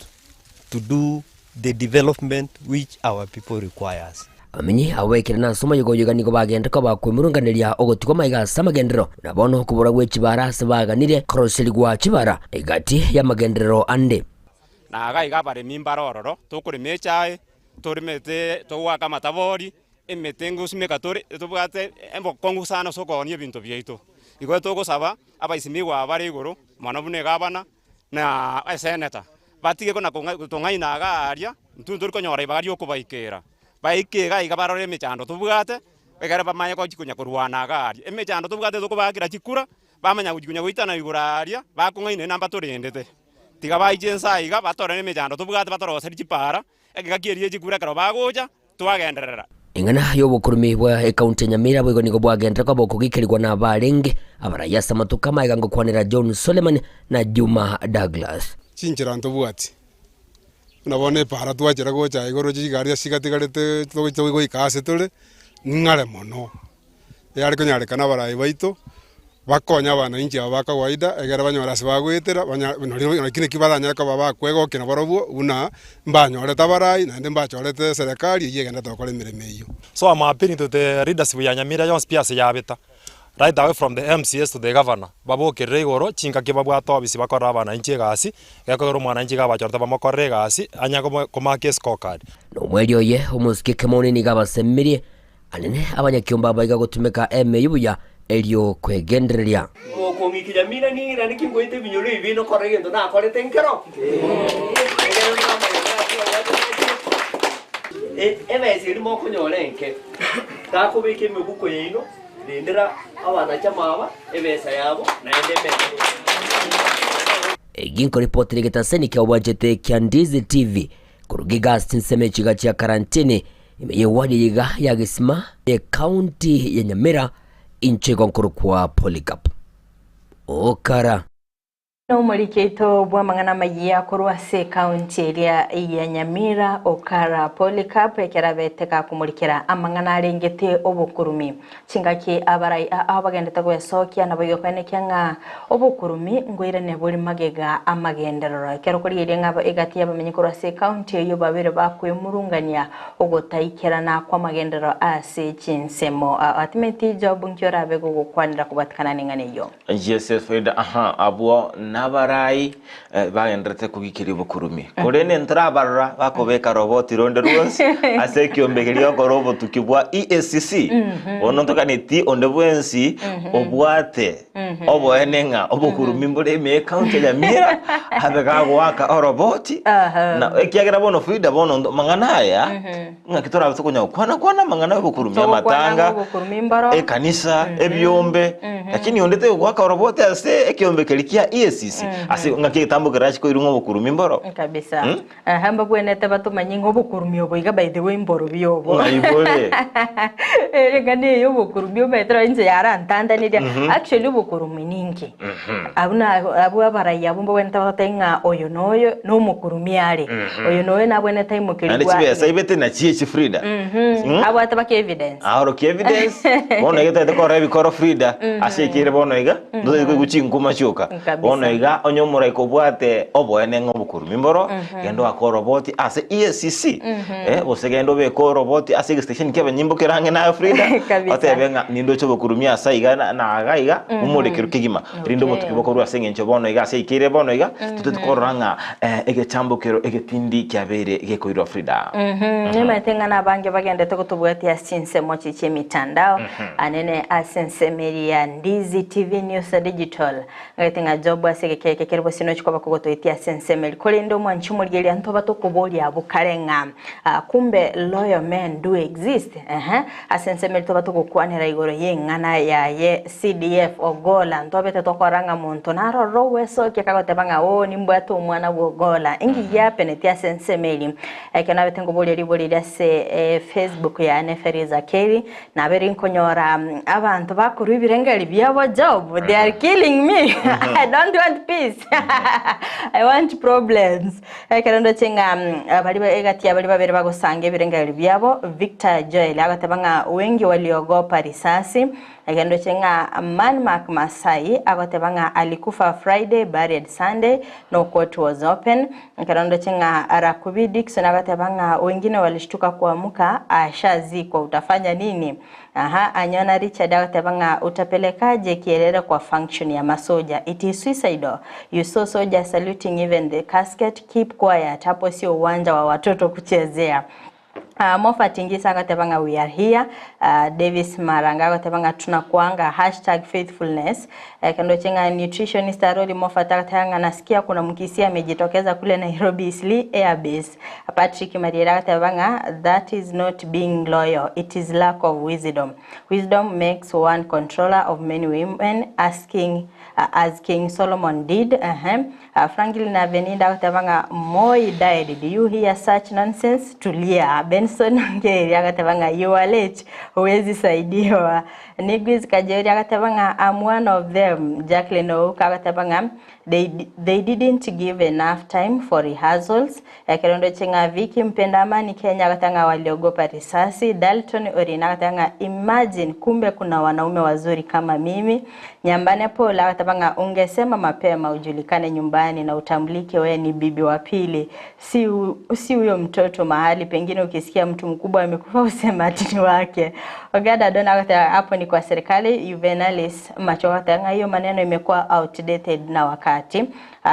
to do the development which our people requires. Abamenyi abwo baikire nase omoyega oyo iga nigo bagenderete koba kwemurunganeria ogotigwa amaiga ase amagenderero, na bono okobora gwe chibara ase baganire koroserigwa chibara egati y'amagenderero ande. Na iga iga abaremi mbare ororo, tokorema echae, toremete togoaka amatabori, emete ngosimeka tore, tobwate obokong'u sana ase okoonia ebinto biaito. Igo togosaba abaisimigwa aba bare igoro, mono buna egavana, na eseneta, batige kona gotong'aina iga aria, intwe ntori konyora ribaga riokobaikera. Baike iga iga barore emechando tobwate, ekere bamanye gochi konya korwana iga aria. Emechando tobwate tokobaakera chikura, bamanya gochi konya goitana igoro aria, bakong'aina naende mbatorendete. Tiga baiche inse aiga batorore emechando tobwate batoroserie chipara, ekegaki eria echikura ekero bagocha, twagenderera. Eng'ana y'obokurumi bwa ekaunti ya Nyamira boigo nigo bwagenderera koba okogikerigwa nabarenge abarai ase amatuko amaega ngokwanera John Suleiman na Juma Douglas. Chinchera ntobwati, buna bono epaara twachera gocha iga oroche chigari ase chigatigarete togocha goika ase tore, ning'are mono. Eyare konyarekana abarai baito, bakonye abananchi aba ba kawaida egere banyore ase bagoetera, banya nario naki naki baranyare koba bakwegokia nabarobwo buna mbanyorete abarai naende mbachorete eserekari eyio egenderete gokora emeremo eyio. So am appealing to the leadership ya Nyamira yonsi pi ase yabeta, right away from the MCAs to the governor, babokerere igoro chingaki babwate obisi bakorere abananchi egasi, gekogera omwananchi iga abachorete bamokorere egasi, anya komaka escorecard. Na omweri oye omosike Kemoni nigo abasemirie Anene abanyakiombe abaiga gotumeka emeyio buya erio kwegendereria. Mokong'ikinya mina ning'irane ki ngoita ebinyoro ebi bino korora egento nakorete nkero? Ekero namanya ng'aki obwate nachire. Ebesa eria mokonyora enke, takobeka emebuko yaino, rendera abanachama aba ebesa yabo naende emere. Egi nkoripotera egetaseni kia obwanchete kia Ndizi TV korwa Gigas chinsemo echiga chia karantini Ime y'ewadi eye iga ya Gesima, ekaunti ya Nyamira, inche igo nkorokwa Polycarp Okara. Nomoriki oito bw'amang'ana amayia korwa ase ekaunti eria ya Nyamira, Okara Polycarp, ekero abete gakomorikera amang'ana arengete obokurumi. Chingaki abarai aa bagendete gwesokia naboigo koenekia ng'a obokurumi ngoirane bore magega amagenderero. Ekero korigereria ng'a egati y'abamenyi korwa ase ekaunti eyio babere bakwemurungania ogotaikerana kw'amagenderero ase chinsemo. Atimeti Job nki orabe gogokwanera kobwatikana neng'ana eyio? Yes, yes, Frida, aha, abwo nabarai eh, bagenderete kogikeria obokurumi. Korende ntarabarora bakobeka roboti ronde rwonsi ase ekiombe keria gokora obotuki bwa EACC. Bono ntokaneti onde bwensi obwate oboene ng'a obokurumi mbore ime ekaunti ya Nyamira abe gagoaka oroboti na ekiagera bono Frida bono ndo- mang'ana aya Ng'aki torabe tokonya gokwana kwana amang'ana y'obokurumi, amatanga, ekanisa, ebiombe, lakini onde tegoaka orobote ase ekiombe keria kia EACC ase ng'aki egetambo kerache koirwa ng'a obokurumi mboro. Kabisa. Aha, mbabwenerete batomanye ng'a obokurumi obo iga by the way mborobi obo. Ng'ai bore? Eng'ana eye obokurumi omanyete nonye inche yarantandaneria. Actually obokurumi ninki? Abuna abwo abarai abwo mbabwenerete bagoteba ng'a oyo na oyo nomokurumi are, oyo na oyo nabwenerete Naende aimokerigwe chibesa ibete nachio echi Frida. Abwate baka evidence. Aorokia evidence, bono iga totagete korora ebikoro Frida, ase ekere bono iga, ntotagete koigwa chinkuma chioka. Kabisa. Bono iga onye omoraika obwate oboene ng'a obokurumi mboro, genda oake oroboti ase EACC, eh, gose genda obeke oroboti ase egestation kia abanyimbo kere ang'e naye Frida, Kabisa. otebe ng'a nindoche obokurumi ase aiga na na iga iga, omorekerwe kegima, rinde obotuki bokorwe ase eng'encho bono iga ase aikeire bono iga, totagete korora ng'a egechambokero egetindi kiabeire gekoirwa Frida. Nimanyete ng'a nabange bagendete gotobwatia ase chinsemo chi chi'emitandao, anene ase ensemo eria ya Ndizi TV News Digital. Ngagete ng'a Job ase egeka eke kere bosio nochia koba kogotoetia ase ensemo eria. Korende omwanchi omorigereria ntoba tokoboria abwo kare ng'a kumbe loyal men do exist? Ehe, ase ensemo eria toba togokwanera igoro y'eng'ana yaye CDF Ogolla, ntobete tokorora ng'a monto narororo ogwesokia kagoteba ng'a oo nimbwate omwana bw'Ogolla. Engiya yapeneti ase ensemo eria. Ekero nabete nkoboria ribori riria ase Facebook yane Feriza Kelly, Nabeire nkonyora abanto bakorwa ebirengeri biabo job, they are killing me, I don't want peace, I want problems. Ekero ndoche ng'a baria egati ya baria babere bagosanga ebirengeri biabo, Victor Joel agoteba ng'a wengi waliogopa risasi, ekero ndoche ng'a Man Mark Masai agoteba ng'a alikufa Friday buried Sunday, no court was open, Ekero ndoche ng'a Rakubi Dickson agateba ng'a wengine walishtuka kuamka ashazikwa utafanya nini? Aha, Anyona Richard agateba ng'a utapelekaje kielele kwa function ya masoja? It is suicidal. You saw soldiers saluting even the casket, keep quiet, hapo sio uwanja wa watoto kuchezea. Moffat Ngisa agateba ng'a we are here, Davis Maranga agateba ng'a tunakuanga, hashtag faithfulness. Kendoche ng'a nutritionist Arori Moffat agateba ng'a nasikia kuna mkisii amejitokeza kule Nairobi Eastleigh Air Base. Patrick Mariere agateba ng'a that is not being loyal, it is lack of wisdom. Wisdom makes one controller of many women asking as King Solomon did. Ehe. Franklin Aveninda agoteba ng'a Moi died, do you hear such nonsense? Tulia. Benson Ongeri agoteba ng'a you are late, huwezi saidiwa. Nigwiz Kajeri agoteba ng'a I'm one of them. Jacqueline Ouko agoteba ng'a they, they didn't give enough time for rehearsals. Ekero ndoche ng'a Vicky Mpenda Amani Kenya agoteba ng'a waliogopa risasi. Dalton Orina agoteba ng'a imagine kumbe kuna wanaume wazuri kama mimi. Nyambane Paul agateba ng'a ungesema mapema ujulikane nyumbani na utambulike we ni bibi wa pili, si si huyo mtoto mahali pengine ukisikia mtu mkubwa amekufa useme ati ni wake. Ogada Dona agateba hapo ni kwa serikali. Juvenalis Macho agateba ng'a hiyo maneno imekuwa outdated na wakati.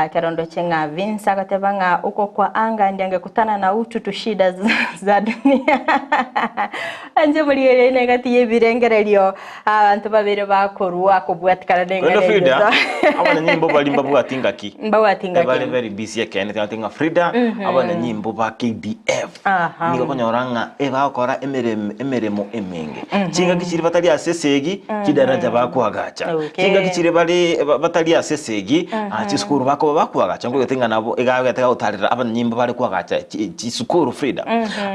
Ekero ndoche ng'a Vince agateba ng'a uko kwa anga ndiangekutana na utu tushida za dunia. Inche morigereria ine egati y'ebirengererio abanto babere bakorua kobwatikana Korende neng'ana Frida, eyio. abanyanyimbo baria mbabwati ngaki. Mbabwati ngaki. Ebare very busy ekeene tiga ng'a Frida, abanyanyimbo ba KDF Aha. nigo okonyora ng'a ebagokora emeremo emeremo emenge. Chingaki chiria batari ase esegi, chidaraja bakoagacha. Okay. Chingaki chiria bare ba- batari ase esegi, ah, chisukuru bakoba bakoagacha, nkogete ng'a nabo egagete gagotarera abanyanyimbo bare koagacha chi- chisukuru Frida.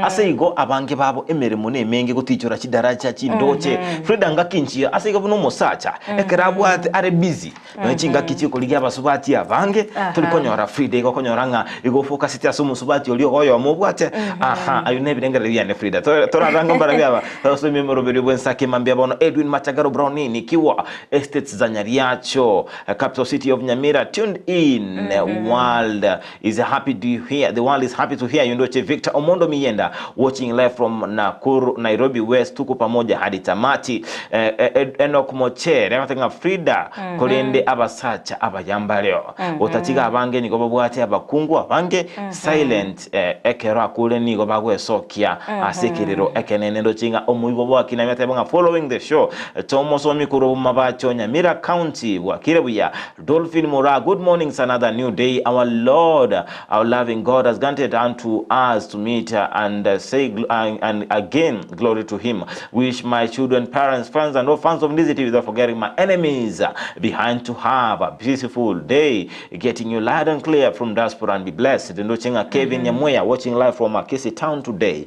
Ase igo abange babo emeremo nemenge gotichora chidaraja, chindoche. Frida ngaki inchio ase igo buna omosacha, ekero abwate are busy, Nonya chingaki chi'okorigia abasubati abange, tori konyora Frida igo okonyora ng'a igo ofocusete ase omosubati oria igo oyomo obwate. Aha, ayio nebirengererio biane Frida. To- Torarange mbarabio aba, tosomie omoroberio bw'ensake mambia bono Edwin Machagero Brownie Nikiwa, Estates za Nyariacho, Capital City of Nyamira, tuned in, world is happy to hear, the world is happy to hear you ndoche Victor Omondo Miyenda watching live from Nakuru Nairobi West tuko pamoja hadi tamati eh, eh, Enoch Mochere agote ng'a Frida mm -hmm. korende abasacha abayambareo mm -hmm. otatiga abange nigo babwate abakungu abange mm -hmm. silent eh, ekero akure nigo bagwesokia mm -hmm. ase ekerero ekenene ndoche ng'a omoibo bwakina bateba ng'a following the show tomosomi korwa bomabacho Nyamira County bwakire buya Dolphin Moraa, good morning, it's another new day. Our Lord, our loving God has granted unto us to meet and say and again glory to him. Wish my children, parents, friends and all fans of Ndizi TV without forgetting my enemies behind to have a beautiful day, getting you loud and clear from diaspora and be blessed. Ndochenga Kevin Nyamweya watching live from Akisi Town today.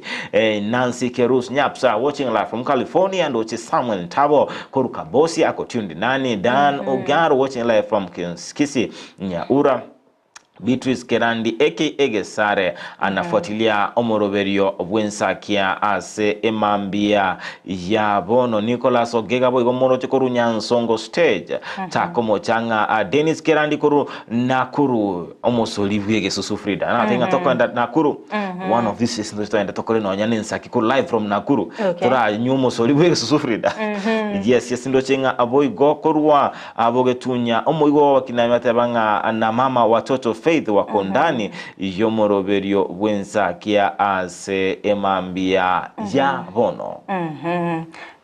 Nancy Kerus Nyapsa watching live from California. Ndoche Samuel Ntabo Korukabosi ako tuned nani Dan Ogaro watching live from Kisii Nyaura Beatrice Kerandi aka Gesare anafuatilia omoroberio bw'ensakia ase emambia ya bono Nicholas Ogega boigo moroche koru Nyansongo stage takomocha ng'a Dennis Kerandi koru Nakuru omosori bw'egesusu Frida nagotebia ng'a tokoenda Nakuru one of these days ntoche togende tokore nonya na ensaki korwa live from Nakuru toranywe omosori bw'egesusu Frida yes yes ndoche ng'a boigo korwa bogetunya omoigo w'abakinami bateba ng'a na mama watoto Faith wakondani y'omoroberio bw'ensakia ase emambia ya bono.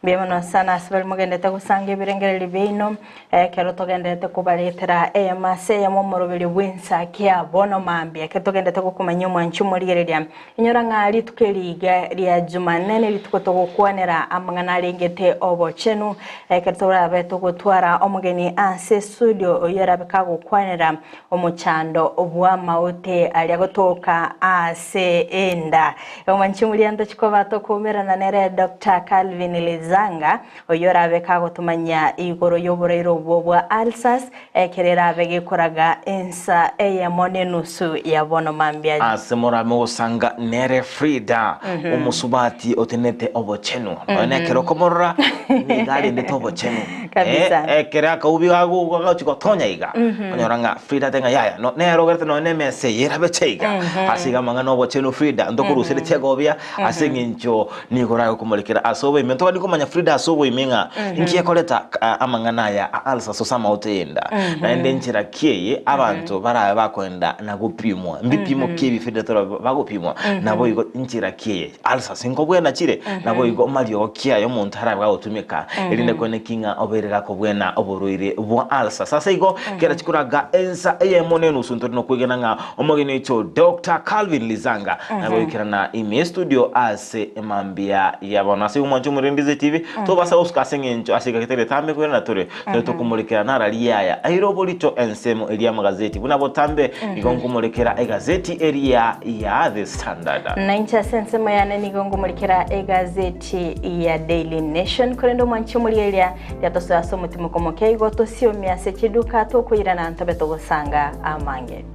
Mbuya mono sana ase baria mogendete gosanga ebirengererio biaino. Ekero togenderete kobaretera eyemo ase eyemo omoroberio bw'ensakia bono mambia, ekero togenderete gokomanyia omwanchi omorigereria, inyora ng'a rituko eri iga ria Jumanne nerituko togokwanera amang'ana arengete obochenu, ekero torabe togotwara omogeni ase estudio oyio arabe kagokwanera omochando bw'amaote aria gotoka ase enda. Omwanchi omoria ntochi koba tokoumerana nere Doctor Calvin Lizanga, Oyio orabe kagotomanyia igoro y'oboraire obwo bwa ulcers, ekero erabe gekoraga ensa eyemo nenusu ya bono mambia. Ase morabe mogosanga nere Frida, omosubati otenenete obochenu. Nonya nekero okomorora nigo arendete obochenu. Kabisa. Eh, ekero akaubi gago- gagochi gotonya iga, onyora ng'a Frida atebe ng'a yaya, no- nere ogerete nonya na emesa eye erabeche iga. Ase iga amang'ana obochenu Frida, ntokoruseretie egobia ase eng'encho nigo oragokomorekera ase oboime. Ntobani komanya. komanya Frida ase oboime ng'a inki ekoreta amang'ana aya a ulcers ase amaote y'enda. Naende enchera ki eye abanto barabe bakoenda na gopimwa, mbipimo ki ebi Frida torabe bagopimwa, naboigo inchera ki eye ulcers nkobwena chire, naboigo mariogo ki aya omonto arabe gagotumeka erinde kwane ki ng'a obeire gakobwena oborwaire bwa ulcers. Ase igo kera chikoraga ensa eyemo na enusu ntore nokwegena ng'a Omogeni oito Doctor Calvin Lizanga nagoikerana ime estudio ase emambia ya bono. Ase igo mwanche omorembe TV tobasa gosuka ase eng'encho ase egeka getari getambe koirana tore tore tokomorekera nara riaya aire oborito ensemo eria amagazeti buna botambe igo nkomorekera egazeti eria ya The Standard. Na inche ase ensemo yane nigo nkomorekera egazeti ya Daily Nation korende omwanche omorigereria riatosoe ase omotimoko moke igo tosiomie ase chiduka tokoirana ntobe togosanga amange.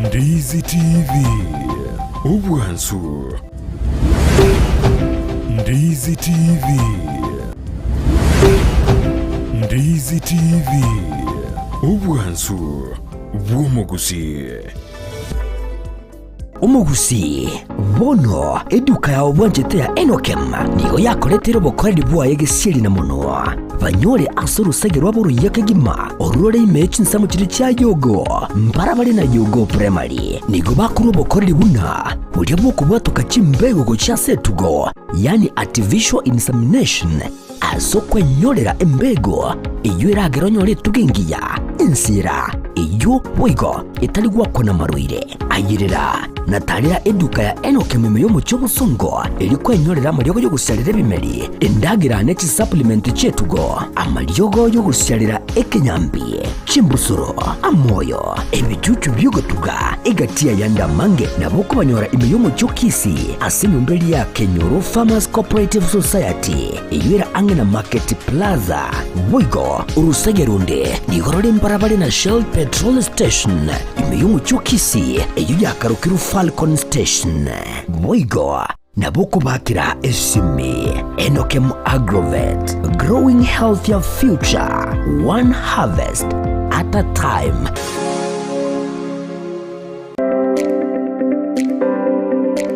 Ndizi TV, obwansu. Ndizi TV, Ndizi TV, obwansu bw'omogusii. Omogusii, bono eduka yao bwanchete ya Enokem nigo yakoretire obokoreri bwaye gesieri na monwa, banyore ase orosege rwabo oruya kegima, orwo rore ime ye chinsemo chiria chia Yogo, mbarabare na Yogo Primary. Nigo bakorwa obokoreri buna boria bw'okobwatoka chimbego gochia ase etugo, yaani artificial insemination, Ase okwenyorera embego eyio eragere onyore etugo engiya, ensira eyio boigo etari gwakwa namarwaire. Ayerera na tarera eduka ya Enock ememe y'omochie obosongo, erio kwenyorera amariogo y'ogosiarera ebimeri, endagera ne chisupplement chi'etugo, amariogo y'ogosiarera ekenyambi, chimbusuro, amoyo, ebichuchu bi'ogotuga, egati y'ayande amange nabo okobanyora ime y'omochie o Kisii ase enyomba eria ya Kenyoro Farmers Cooperative Society eyio ere ang'e na Market Plaza. Boigo orosege ronde nigo rore mbarabare na Shell Petrol Station ime y'omochie o Kisii eyio yakarokirwe Falcon Station. Boigo Nabo okobakera esimi. Enokem Agrovet, growing healthier future, one harvest at a time.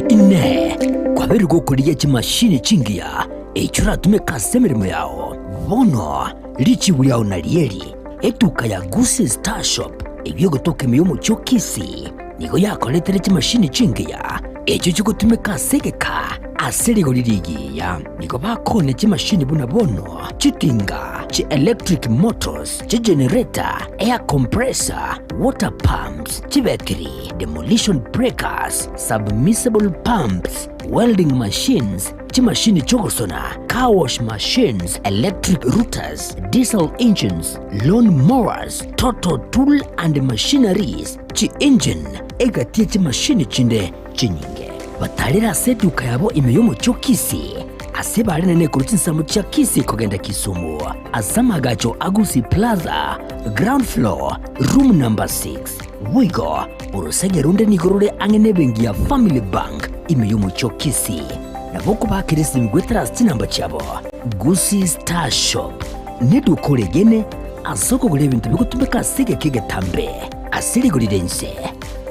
Inee! Kwabeire gokorigia chimashini chingiya echio oratumeke ase emeremo yao? Bono richibu riao narieri, etuka ya Gusii Star Shop eyio egotoka ime y'omochie o Kisii. Nigo yakoretere chimashini chingiya, echio chigotumeka ase egeka ase rigori rigiya. Nigo bakoonia chimashini buna bono, chitinga, chi-electric motors, chigenerator, air compressor, water pumps, chibetiri, demolition breakers, submersible pumps, welding machines, chimashini chi'ogosona, car wash machines, electric routers, diesel engines, lawn mowers, total tool and machineries, Chi'engine egati ye chimashini chinde chinyinge. Batarire ase eduka yabo ime y'omochie o Kisii, ase bare nene korwa chinsemo chia Kisii kogenda Kisumu, ase amagacho a Gusii Plaza, ground floor, room number 6. Boigo, orosege ronde nigo rore ang'e nebenki ya Family Bank ime y'omochie o Kisii. Nabo okobakera esimi goetera ase chinamba chiabo. Gusii Star Shop neduka oregene ase okogora ebinto bigotumeka ase egeka egetambe. Ase rigori ri'ense,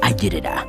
ayerera.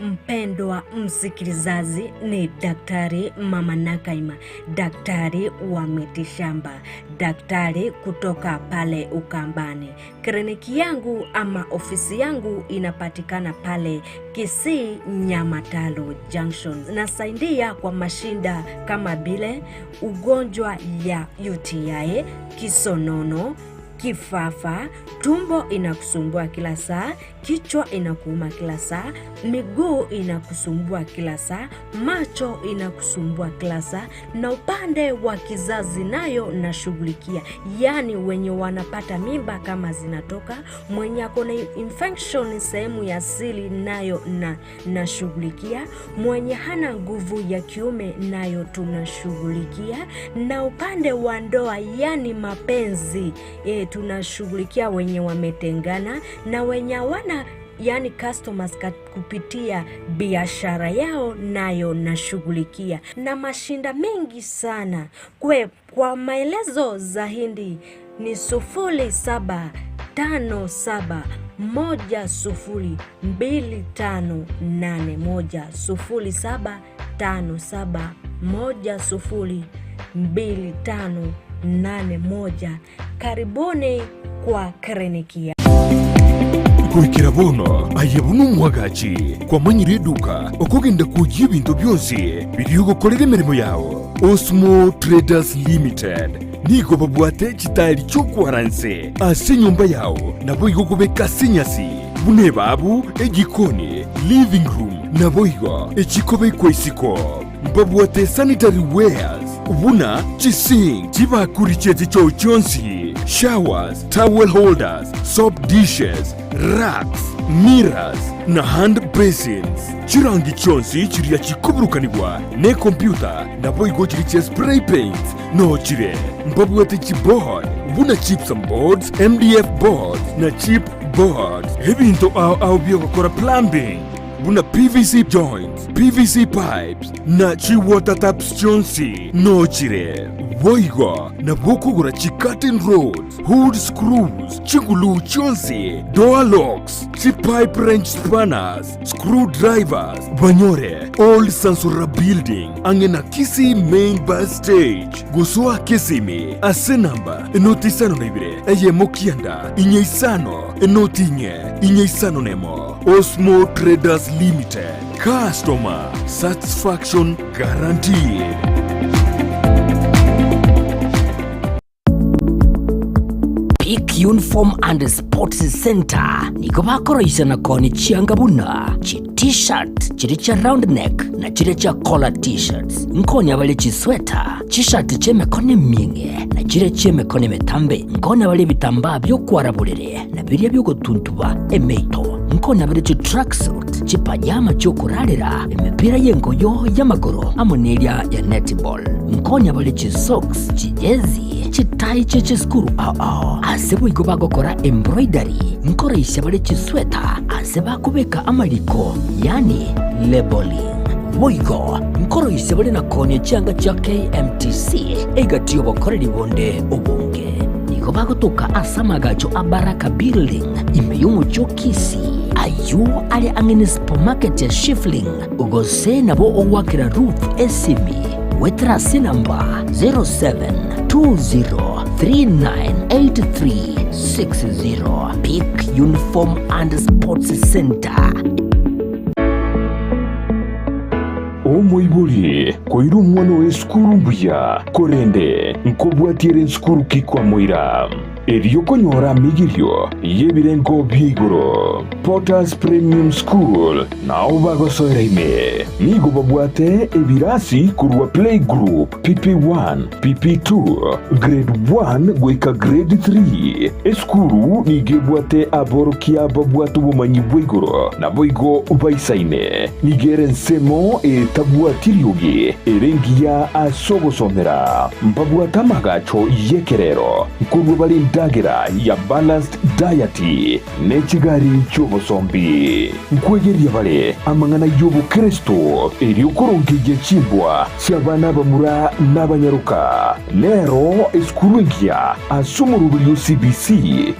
Mpendwa msikilizaji, ni Daktari Mama Nakaima, daktari wa mitishamba, daktari kutoka pale Ukambani. Kliniki yangu ama ofisi yangu inapatikana pale Kisii Nyamataro Junction. Nasaidia kwa mashinda kama vile ugonjwa ya UTI, kisonono, kifafa, tumbo inakusumbua kila saa, kichwa inakuuma kila saa, miguu inakusumbua kila saa, macho inakusumbua kila saa, na upande wa kizazi nayo nashughulikia, yaani wenye wanapata mimba kama zinatoka, mwenye ako na infection sehemu ya siri nayo na nashughulikia, mwenye hana nguvu ya kiume nayo tunashughulikia, na upande wa ndoa yani mapenzi e, tunashughulikia wenye wametengana na wenye hawana yani customers kupitia biashara yao nayo nashughulikia, na mashinda mengi sana kwe. Kwa maelezo zaidi ni 0757. 102581 0757 102581. Karibuni kwa kliniki ya Goikera bono aye buna omwagachi kwamanyire eduka okogenda kwoyia ebinto bionsi biria ogokorera emeremo yao. Osmo Traders Limited nigo babwate chitaeri chi'okwara nse ase enyomba yao naboigo kobeka ase enyasi buna ebabu, ejikoni, living room naboigo echikobekwa isiko. Mbabwate sanitary wares buna chisink, chibakuri chie chichoo chionsi, showers, towel holders, soap dishes, racks, mirrors na hand basins. Chirangi chionsi chiria chikoburukanigwa nekompyuta naboigo chiria chia spray paints noo chire. Mbabwate chiboard buna gypsum boards, MDF boards na chip boards. Ebinto ao ao biogokora plumbing buna PVC joints, PVC pipes, na chi-water taps chionsi nochire. Boigo nabwo okogora chi-curtain rods, hood screws, chiguluu chionsi, door locks, chi-pipe wrench spanners, screw drivers, banyore Old Sansura Building ang'e na Kisii Main Bus Stage. Gosoa Kisimi ase namba enoti isano na ibere eyemo kianda inye isano enoti inye inye isano nemo. Osmo Traders Limited, customer satisfaction guaranteed. Peak Uniform and Sports Centre nigo bakoroisia na koonia chianga buna chi T-shirt chiria chia round neck na chiria chia collar T-shirts. Nkoonia bare chisweta, chishati chi'emekono emieng'e na chiria chi'emekono emetambe. Nkoonia bare ebitambaa bi'okwara borere na biria bi'ogotuntuba emeito. Nkoonia bare chitracksuit, chipajama chi'okorarera, emepira y'engoyo y'amagoro amo neria ya netball. Nkoonia bare chisocks, chijezi, chitai chie chisukuru ao ao. Ase boigo bagokora embroidery, nkoroisia bare chisweta ase bakobeka amariko, yaani labelling. Boigo nkoroisia bare na koonia chianga chia KMTC egati y'obokoreri bonde obonge. Nigo bagotoka ase amagacho a Baraka Building ime y'omochie o Kisii, ayio are ang'e ne supermarket ya Shifling, gose nabo ogoakera Ruth esimi goetera ase enamba 0720398360. Peak Uniform and Sports Centre. Omoibori koira omwana oye esukuru mbuya, korende nkobwatia ere nsukuru ki kwamoira? Erio konyora amigirio y'ebirengo bia igoro. Potters Premium School nao bagosoera ime. Nigo babwate ebirasi korwa playgroup, PP1, PP2, Grade 1 goika Grade 3. Esukuru nigo ebwate aborokia babwate obomanyi bwa igoro naboigo baisaine. Nigo ere ensemo etabwati riogi ere engiya ase ogosomera. Mbabwate amagacho y'ekerero nkorua bare endagera ya balanced diet ne chigari chi'obosombi. Nkwegeria bare amang'ana y'obokeresto erio korongeyia chimbwa chi'abana abamura n'abanyaroka. Nero esukuru engiya ase omoroberio o CBC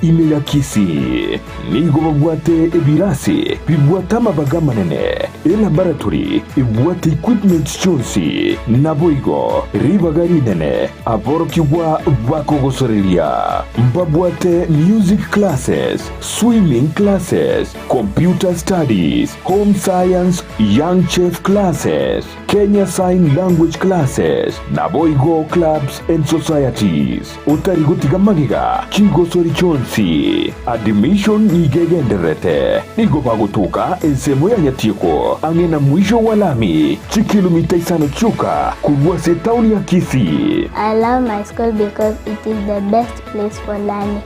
ime ya Kisii. Nigo babwate ebirasi bibwate amabaga amanene, elaboratory ebwate equipment chionsi, naboigo ribaga rinene aborokigwa bakogosoreria. Mbabwate music classes, swimming classes, computer studies, home science, young chef classes, Kenya Sign Language classes, naboigo clubs and societies. Otari gotiga magega chigosori chionsi. Admission nigo egendererete. Nigo bagotoka ensemo ya Nyatieko ang'e na mwisho wa lami, chikilomita isano chioka korwa ase etaoni ya Kisii. I love my school because it is the best place for learning.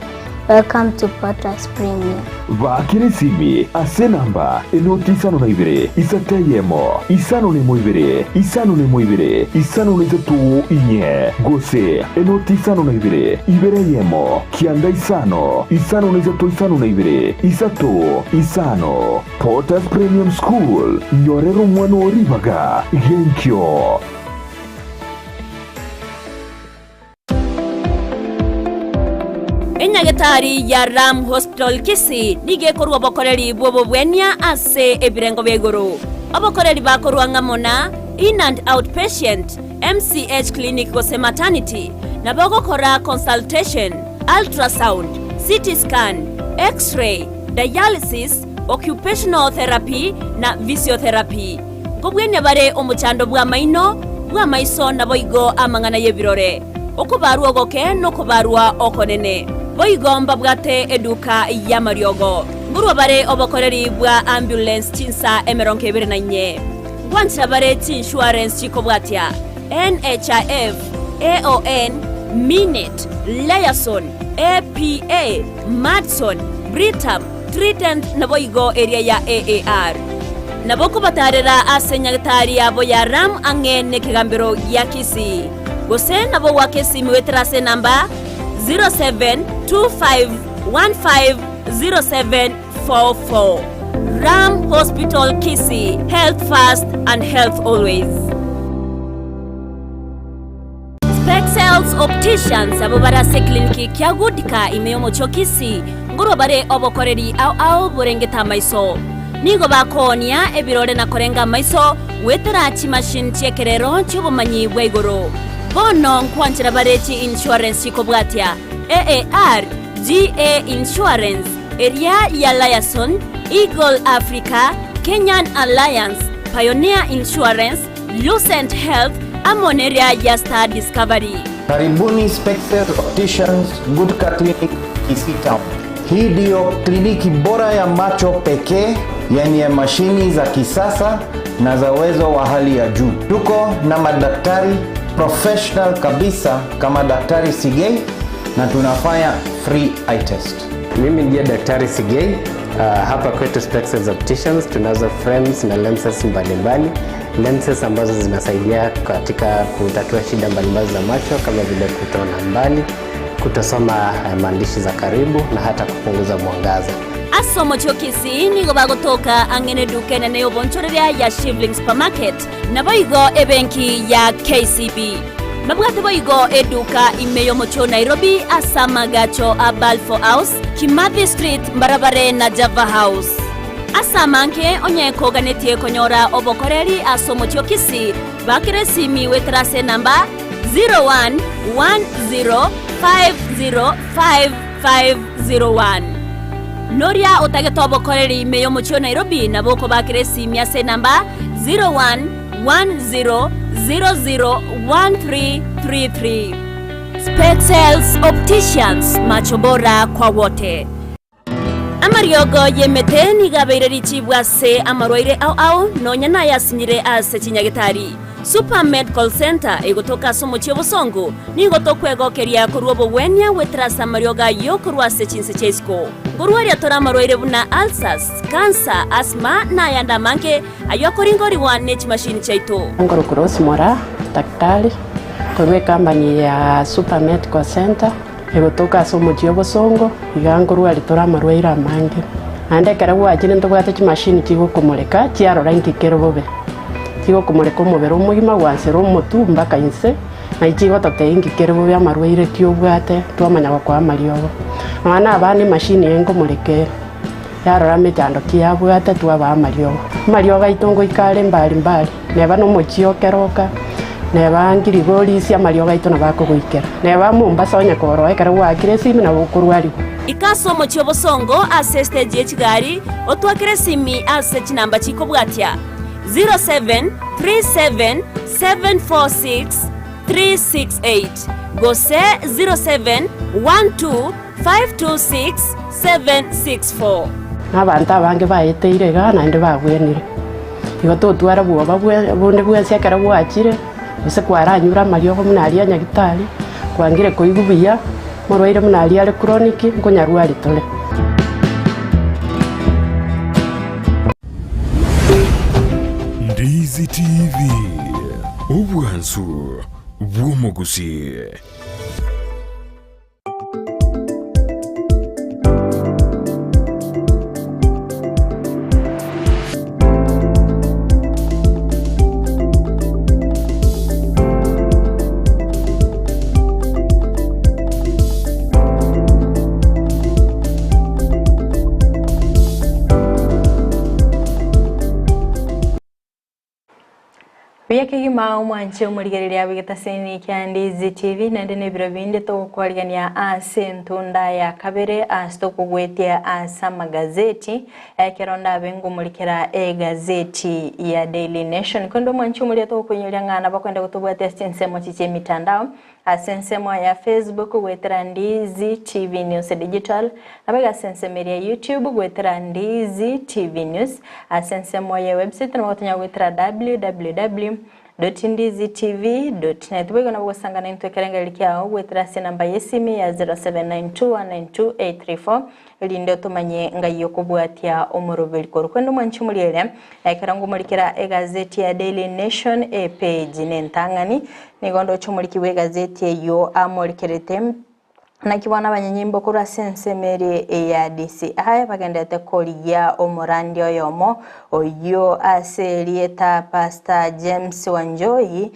Welcome to Potters Premium. Baakera esimi ase enamba enoti isano na ibere, isato eyemo, isano na emo ibere, isano na emo ibere, isano na isato inye, gose enoti isano na ibere, ibere eyemo, kianda isano, isano na isato isano na ibere, isato, isano. Potters Premium School, nyorera omwana oo ribaga genkio. Enyagete. Enyagetari ya Ram Hospital Kisii nigo ekorua obokoreri bw'obobwenia ase ebirengo bia igoro. Obokoreri bakorua ng'amo na In and Out Patient, MCH Clinic gose Maternity, nabo ogokora consultation, ultrasound, CT scan, X-ray, dialysis, occupational therapy na physiotherapy. Nkobwenia bare omochando bw'amaino, bw'amaiso naboigo amang'ana y'ebirore, okobarwa ogoke nokobarwa okonene. Boigo mbabwate eduka y'amariogo. Nkorwa bare obokoreri bwa ambulance chinsa 24. Ngwanchera bare chiinsurance chikobwatia, NHIF, AON, Minet, Liaison, APA, Madison, Britam, Trident naboigo eria ya AAR. Nabo okobatarera ase nyagetari yabo ya Ram ang'e nekegambero gia Kisii. Gose nabo goaka esimi goetera ase enamba 0725150744. Ram Hospital Kisii, health first and health always. Spexels Opticians abwo bare ase ekliniki kia Goodka ime y'omochie o Kisii nkorwa bare obokoreri ao ao borengete amaiso. Nigo bakoonia ebirore na korenga amaiso goetera chimachine chi'ekerero chi'obomanyi bwa igoro. Bono nkwanchera bare chi insurance chikobwatia AAR, GA Insurance, eria ya Liaison, Eagle Africa, Kenyan Alliance, Pioneer Insurance, Lucent Health amo neria ya Star Discovery. Karibuni Spectre Opticians Gutka Clinic Kisii Town. Hii ndiyo kliniki bora ya macho pekee yenye mashini za kisasa na za uwezo wa hali ya juu. Tuko na madaktari professional kabisa kama Daktari Sigei na tunafanya free eye test. Mimi ndiye Daktari Sigei. Hapa kwetu Spectres Opticians tunazo frames na lenses mbalimbali, lenses ambazo zinasaidia katika kutatua shida mbalimbali za macho kama vile kutoona mbali, kutosoma maandishi za karibu na hata kupunguza mwangaza. Ase omochie o Kisii nigo bagotoka ang'e neduka enene y'obonchoreria ya Shivling Supermarket, naboigo ebenki ya KCB. Babwate boigo eduka ime y'omochie o Nairobi ase amagacho a Balfour House, Kimathi Street mbarabare na Java House. Ase amange onye koganetie konyora obokoreri ase omochie o Kisii, bakera esimi goetera ase enamba 0110505501. Noria otagete obokoreri ime y'omochie o Nairobi nabo okobakera esimi ase enamba 0110001333. Spexels Opticians, macho bora kwa wote. Amariogo y'emete nigo abeire richibu ase amarwaire ao ao, nonya nayasinyire ase chinyagetari. Super Medical Centre egotoka ase omochie o Bosongo nigo tokwegokeria korwa obogwenia goetera ase amariogo ayio korwa ase chinse chia isiko. Nkorwaria tore amarwaire buna ulcers, cancer, asthma na ayande amange ayio akoringorigwa ne chimashini chiaito. Nkorokwa Rose Moraa, daktari korwa ecompany ya Super Medical Centre egotoka ase omochie o Bosongo, iga nkorwaria tore amarwaire amange. Naende ekero gwachire ntobwate chimashini chigokomoreka chiarora inki kere bobe. Chigokomoreka omobere omogima gwansera omotwe mpaka inse, naye chigototebia inki kere bobe amarwaire ki obwate twamanya gokoa amariogo. Nonya na abana emashini eye nkomoreka ere, yarora mechando ki yabwate twabaa amariogo. Amariogo aito ngoika are mbari mbari, neba na omochie o Keroka, neba Ngirigorisia amariogo aito nabo akogoikera. Neba Mombasa onye koroa ekero gwaakire esimi nabo okorwarigwa. Ika ase omochie o Bosongo ase estage ye chigari, otwakere esimi ase chinamba chikobwatia, 0737746368 gose 0712526764. Na abanto abange baeteire igaa naende babwenire. Igo totwara bwoba bonde bwensi ekero gwachire, gose kwaranyure amariogo buna aria a nyagitari, kwangire koigwa buya, morwaire buna aria are chronic, nkonyarwari tore. Ndizi TV, obwansu bw'omogusii. kegima omwanche omorigereria bw'egetaseni kia Ndizi TV naende nebiro binde togokwarigania ase entunda ya kabere ase tokogwetia ase amagazeti ekero ndabe ngomorikera egazeti ya Daily Nation. Korende omwanche omoria togokoinyoria ng'a nabo okoenda gotobwatia ase chinsemo chiche emitandao Ase ensemo ya Facebook goetera Ndizi TV News Digital, nabo ase ensemo eria ya YouTube goetera Ndizi TV News. Ase ensemo ya website nabo gotonyara goetera www.ndizitv.net. Boigo nabo gosanga naintwe ekerengererio kiao goetera ase enamba y'esimi ya 0792192834 erinde otomanye ngai okobwatia omoroberi korwa. Korende omwanchi omoriere, ekero ngomorikera egazeti ya Daily Nation epage nentang'ani, nigo ndoche omoriki bw'egazeti eyio amorikerete Naki bono abanyanyimbo korwa ase ensemo eria eya DCI bagenderete korigia omorandia oyomo oyio ase erieta Pastor James Wanjohi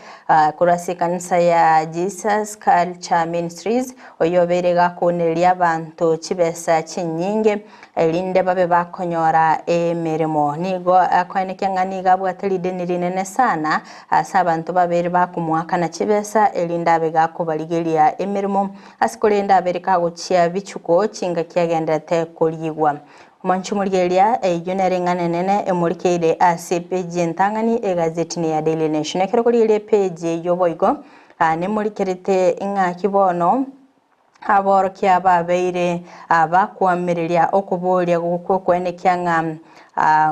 korwa ase ekanisa ya Jesus Culture Ministries Oyio obeire gakunereria abanto chibesa chinyinge, erinde babe bakonyora emeremo. Nigo akoenekia ng'a nigo abwate rideni rinene sana ase abanto babeire bakomoakana chibesa, erinde abe gakobarigeria emeremo, ase korende abeire kagochia bichuko chingaki agenderete korigwa. Omonche omorigereria, eyio nere eng'ana enene emorikeire ase epeji entang'ani egazetini ya Daily Nation. Ekero okorigereria epeji eyio boigo, Nimorikerete ing'aki bono aborokia babeire bakoamereria okoboria gw'okwenekia ng'a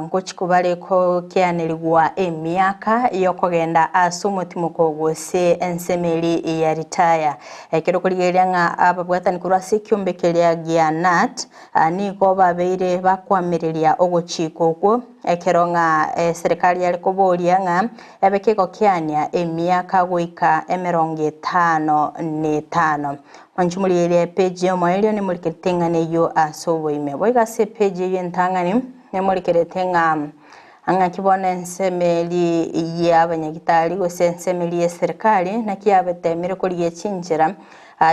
ngochia bare kokianerigwa emiaka y'okogenda ase omotimoko gose ensemo eria ya ritaya. Ekero okorigereria ng'a ababwatani korwa ase ekiombe keria gia KNUT nigo babeire bakoamereria ogochika okwo ekero ng'a eserekari yare koboria ng'a Ebe kegokiania emiaka goika emerongo etano netano. Mwanche morigererie epeji y'omoerio nimorikerete eng'ana eyio ase oboime. Boigo ase epeji eyio entang'ani nimorikerete ng'a ng'aki bono ensemo eri y'abanyagitari gose ensemo eri y'eserikari naki yabetemire korigia chinchera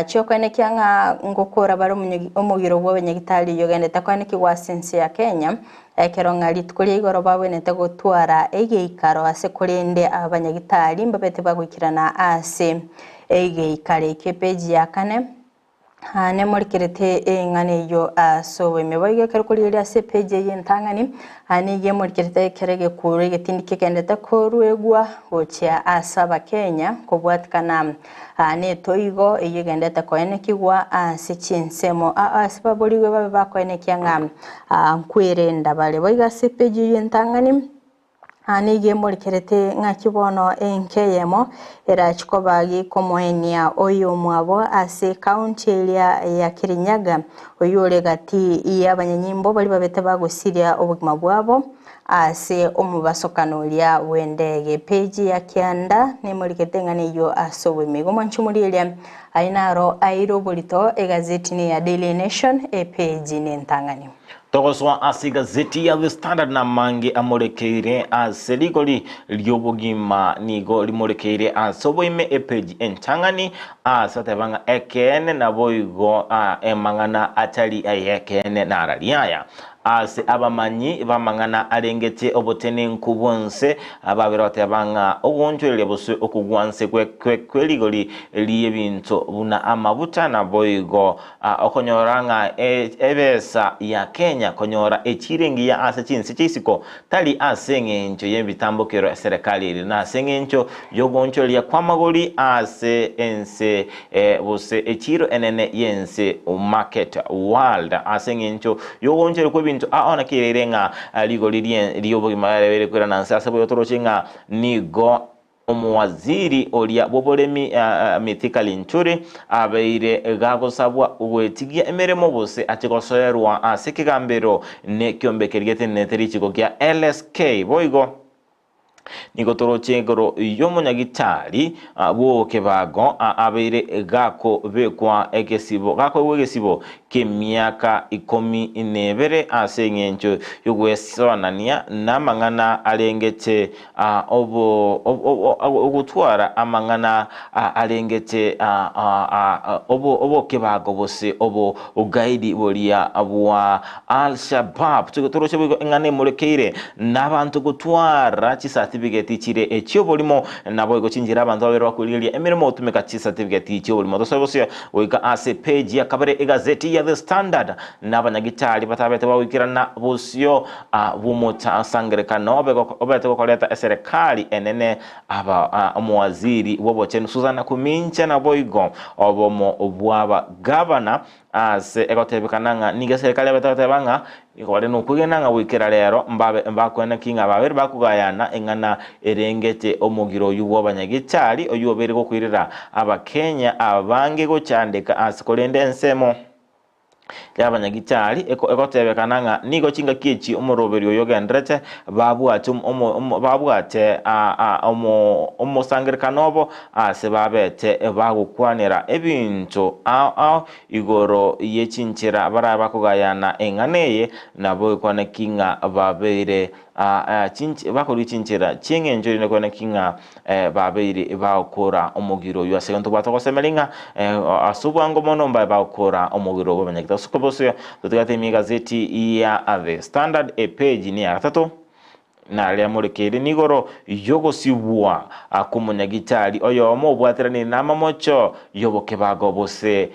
chiokoenekia ng'a ngokora bare omogiro bw'abanyagitari oyio ogendete koenekigwa ase ense ya Kenya. Ekero ng'a rituko ria igoro bagwenerete gotwara egeikaro ase korende abanyagitari mbabete bagoikerana ase egeikaro ekio. Epeji ya kane nemorikerete eng'ana eyio ase oboime. Boigo ekero korigereria ase epeji eye entang'ani nigo emorikerete ekero egekuro egetindi kegenderete koruegwa gochia ase abakenya kobwatikana Netoigo eyio egenderete koenekigwa ase chinsemo ase baborigwe babe bakoenekia ng'a nkwerenda bare. Boigo ase epeji eyio entang'ani nigo emorikerete ng'aki bono enka eyemo erachie koba gekomoenia oyomwabo ase ekaunti eria ya Kirinyaga, oyio ore gati y'abanyanyimbo baria babete bagosiria obogima bwabo. Ase omobasokano oria bw'endege. Peji ya kianda nemorikete eng'ana eyio ase oboime. Igo mwanche omorieria aye naro aire oborito egazeti ne ya Daily Nation epeji nentang'ani. Togosoa ase egazeti ya The Standard namange amorekeire ase rigori ri'obogima nigo rimorekeire ase oboime epeji entang'ani ase ateba ng'a ekeene naboigo amang'ana atari ay'ekeene narari aya. Ase abamanyi b'amang'ana arengete obotenenku bw'ense, babere bateba ng'a ogoonchoreria boswe okogwa nse kwe rigori ri'ebinto buna amabuta, naboigo okonyora ng'a ebesa ya Kenya konyora echire engiya ase chinse chi'isiko, tari ase engencho y'ebitambokero eserekari ere, nase engencho y'ogoonchoreria kw'amagori ase ense gose echiiro enene y'ense, market world, ase engencho y'ogoonchoreria kw'ebinto ao naki ereire ng'a rigori ri'obogima riabeire koirana nse ase boigo toroche ng'a nigo omowaziri oria bw'oboremi Mithika Linturi abeire gagosabwa gwetigia emeremo gose ache gosoerwa ase ekegambero nekiombe keria getenenete richiko gia LSK boigo Nigo toroche igoro y'omonyagitari bw'okebago abeire gakobekwa egesibo, gakoegwa egesibo. ki'emiaka ikomi nebere ase engencho y'ogwesoanania namang'ana arengete ogotwara amang'ana arengete obokebago gose obogaidi boria bwa Al-Shabaab. Toroche boigo eng'ana emorekeire nabanto gotwara chisatibigeti chire echi'oborimo, naboigo chinchera abanto babere bakwerigeria emeremo gotumeka chisatibigeti chi'oborimo. Tosoe bosio goika ase page ya kabere egazeti ya The Standard, nabanyagitari batabete bagoikerana bosio bw'omosangererekano obete gokoreta eserekari enene aba omowaziri bw'obochenu Susan Nakumincha naboigo obomo bw'abagavana Ase egotebekana ng'a nigo eserekari yabete goteba ng'a nigo bare nokwegena ng'a goikera rero mbabe mbakweneki ng'a babere bakogayana eng'ana erengete omogiro oyio bw'abanyagitari oyio obeire gokoirera abakenya abange gochandeka ase korende ensemo y'abanyagitari egotebekana ng'a nigo chingaki echi omoroberi oyo ogenderete babwate babwate omosangerekano obo Aase babete bagokwanera ebinto ao ao igoro ye chinchera barabe bakogayana eng'ana eye, nabo ekwane ki ng'a babeire bakoria chinchera chi'eng'encho erinde kwane ki ng'a babeire bagokora omogiro oyio. Ase egento tobwate gosemeria ng'a ase obwango mono mbabe bagokora omogiro bw'abanyagete. Ase okobosio totigate ime egazeti ya The Standard epage neya gatato. Naria amorekeire nigoro y'ogosibwa kw'omonyagitari oyomo obwateranire namamocho y'obokebago bose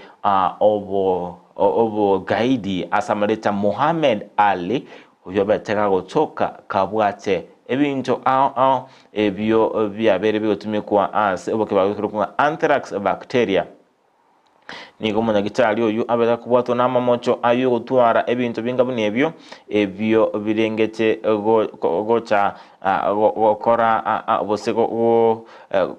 obogaidi ase amareta Mohammed Ali, oyobete gagotoka kabwate ebinto ao ao ebio biabeire bigotumekwa ase obokebago ekorokwa ng'a anthrax bacteria. Nigo omonyagitari oyio abete akobwatwa namamocho ayio gotwara ebinto binga buna ebio, ebio birengete gocha gokora gose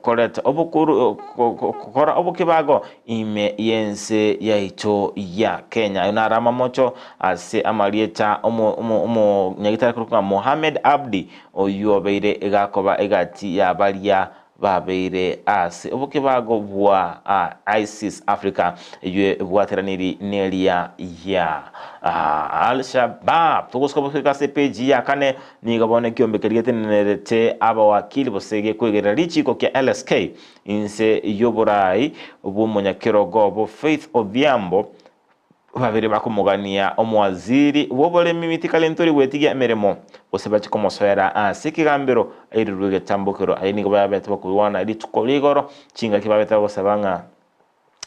koreta obokuru gokora obokebago ime y'ense yaito ya Kenya. Ayio naro amamocho ase amarieta omonyagitari akorokwa ng'a Mohamed Abdi oyio obeire gakoba egati ya baria Babeire ase obokebago bwa ISIS Africa eyio ebwateraniri neria ya Al Shabaab. Togosuka goika ase epeji ya kane nigo bono ekiombe keria getenenerete abawakili gose gekwegerera richiko kia LSK inse y'oborai bw'omonyakerogo obo Faith Odhiambo Babere bakomogania omowaziri bw'oboremi Mithika Linturi gwetigia emeremo, gose bachie komosoera ase ekegambero airirwe egetambokero. Aye nigo babete bakoigwana rituko rigoro, chingaki babete bagosaba ng'a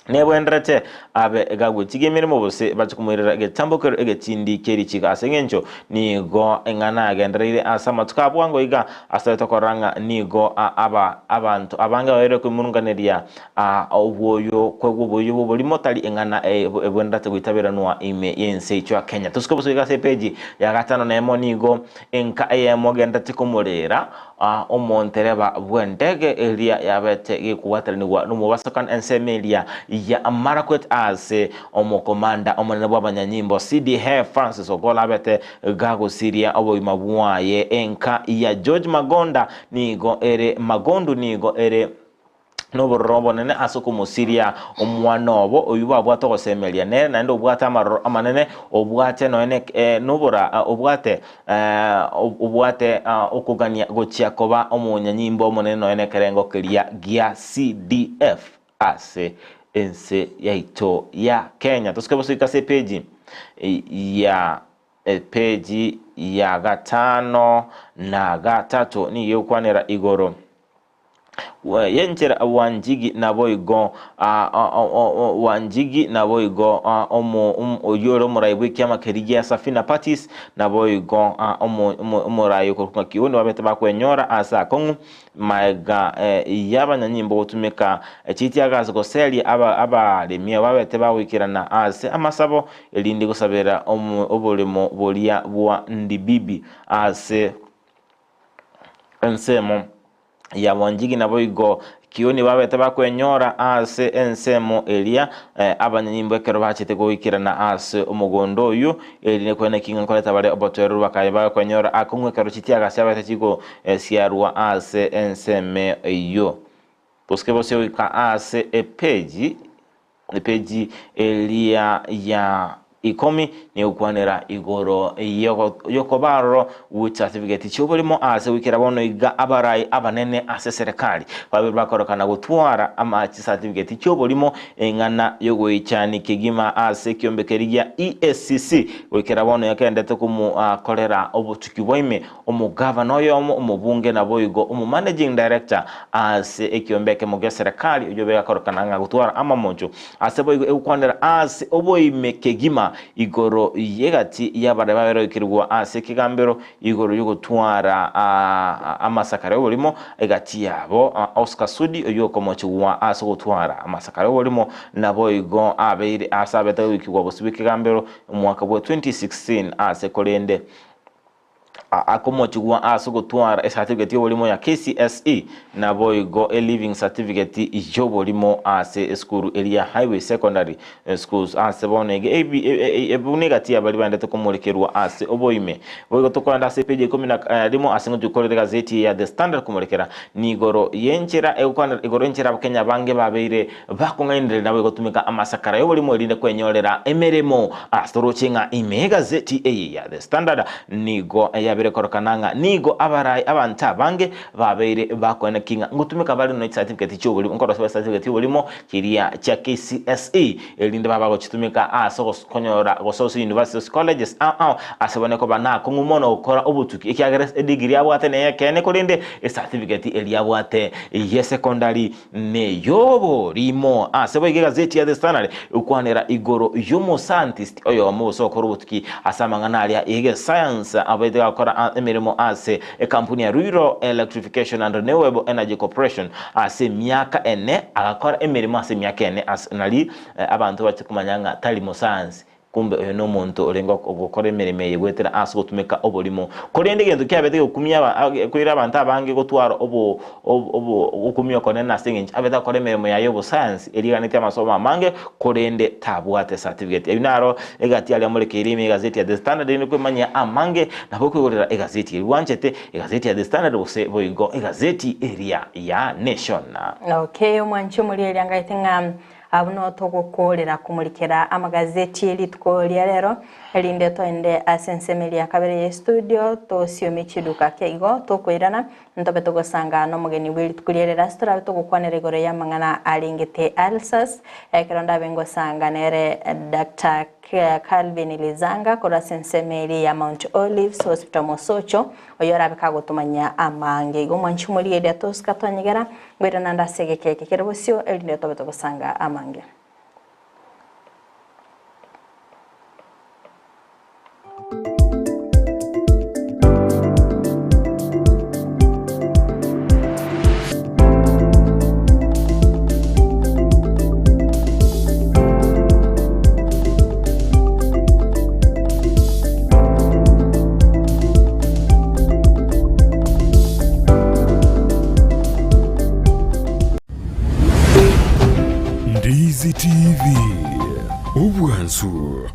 nebwenderete abe gagwetigia emeremo gose bachie komoirera egetambokero egetindi kie richiiko ase engencho nigo eng'ana yagendereire ase amatuko a bwango iga ase tokorora ng'a nigo aba abanto abange babeire koimurunganeria Aa, obwoyo kwegwa oboyo bw'oborimo tari eng'ana ebwenerete goitaberanwa ime y'ense yaito ya Kenya. Tosuke bosoike ase epeji ya gatano na emo nigo enka eyemo egenderete komorera omontereba bw'endege eria yabete gekobwateranigwa nomobasokano ensemo eria ya Marakwet ase omokomanda omonene bw'abanyanyimbo CDF Francis Ogolla abete gagosiria obogima bwaye. Enka ya George Magonda nigo ere Magondu nigo ere nobororo obonene ase okomosiria omwana obo, oyio babwate ogosemeria nere, naende obwate amaroro amanene, obwate nonya nobora obwate obwate okogania gochia koba omonyanyimbo omonene nonya nekerengo keria gia CDF ase ense yaito ya Kenya. Tosuke bosoika ase epeji ya epeji ya gatano na gatato nigo egokwanera igoro Yenchera Wanjigi naboigo Wanjigi naboigo oyio ore omorai bw'ekiama keria gia Safina Parties naboigo omorai okorokwa ng'a Kioni babete bakwenyora ase akong'u magega y'abanyanyimbo gotumeka chitiagasi goseria abaremi abo babete bagoikerana ase amasabo erinde gosabera oboremo boria bwa Ndibibi ase ensemo ya Wanjigi naboigo Kioni babete bakwenyora ase ensemo eria abanyanyimbo ekero bachete goikerana ase omogondo oyio, erinde kweneki ng'a nkoreta bare obotoereru bakaye bakwenyora akong'u ekero chitiaga chiabete chigosiarwa ase ensemo eyio. Gosike bosio goika ase epeji epeji eria ya. Ikomi negokwanera igoro y'okoba aroro gwe certificate chi'oborimo ase goikera bono iga abarai abanene ase eserekari babere bakorokana gotwara ama chicertificate chi'oborimo eng'ana y'ogoichani kegima ase ekiombekeri gia EACC goikera bono yagendete komokorera obotuki bwaime omogavana oyomo omobunge naboigo omomanaging director ase ekiombe ekemo gi'eserekari oyio begakorokana ng'a gotwara amamoncho Ase boigo egokwanera ase oboime kegima igoro y'egati y'abaria baberoikirigwa ase ekegambero igoro y'ogotwara amasakara y'oborimo egati yabo. Oscar Sudi oyio okomochigwa ase ogotwara amasakara y'oborimo naboigo abeire ase abete goikigwa bosio bw'ekegambero omwaka bwa 2016 ase korende Akomochigwa ase ogotwara ecertificate y'oborimo ya KCSE naboigo e-leaving certificate y'oborimo ase esukuru eria ya Highway Secondary Schools ase bono iga buna egati ya baria baendete komorekerwa ase oboime. Boigo tokoenda ase epeji ya ikomi na rimo ase ng'o tokorera egazeti eye ya The Standard komorekera nigoro y'enchera egokwanera igoro y'enchera abakenya abange babeire Bakong'ainereria nabo egotumeka amasakara y'oborimo erinde kwenyorera emeremo. Ase toroche ng'a ime egazeti eye ya The Standard nigo yabeire korokana ng'a nigo abarai abanto abange babeire bakoenekia ng'a ngotumeka bare nonya chicertificate chi'oborimo nkorosia bare certificate y'oborimo chiria chia KCSE erinde babe bagochitumeka ase konyora gose ase universities colleges ao ao ase bone koba nakong'u mono gokora obotuki ekiagera edegree abwate neyekeene korende ecertificate eria abwate ye secondary Neyoborimo. Ase boigo egazeti ya The Standard egokwanera igoro y'omoscientist oyomo gose okora obotuki ase amang'ana aria y'egesayansi abaete gakora emeremo ase ekampuni ya Rural Electrification and Renewable Energy Corporation ase emiaka ene agakora emeremo ase emiaka ene ase nari abanto bache komanya ng'a tari mosayansi Kumbe oyo nomonto orenge ogokora emeremo eye goetera ase ogotumeka oborimo. Korende egento kiabete gokumia koira abanto abange gotwara obo obo ogokumia okonene ase engencho abete gokora emeremo yaye y'obosayansi eriganetie amasomo amange korende tabwate certificate. Eyio naro egati aria amorekeire ime egazeti ya The Standard erinde kwemanyia amange nabo okoigorera egazeti eria bwanchete, egazeti ya The Standard gose boigo egazeti eria ya Nation. Okay, omwanchi omorieria ngaete ng'a Abwo noo togokoorera komorikera amagazeti e rituko ria rero, erinde toende ase ensemo eria kabere ye studio, tosiomie chiduka ake igo, tokoirana, ntobe togosanga nomogeni bwe rituko ria rero ase torabe togokwanera igoro y'amang'ana arengete ulcers, ekero ndabe ngosanga nere Doctor Calvin Lizanga korwa ase ensemo eria ya Mount Olives Hospital Mosocho, oyo orabe kagotomanyia amange. Igo mwanche omorigereria tosika twanyegera, Ngoira naende ase egeka eke kere bosio, erinde tobe togosanga amange. Ndizi TV, obwansu.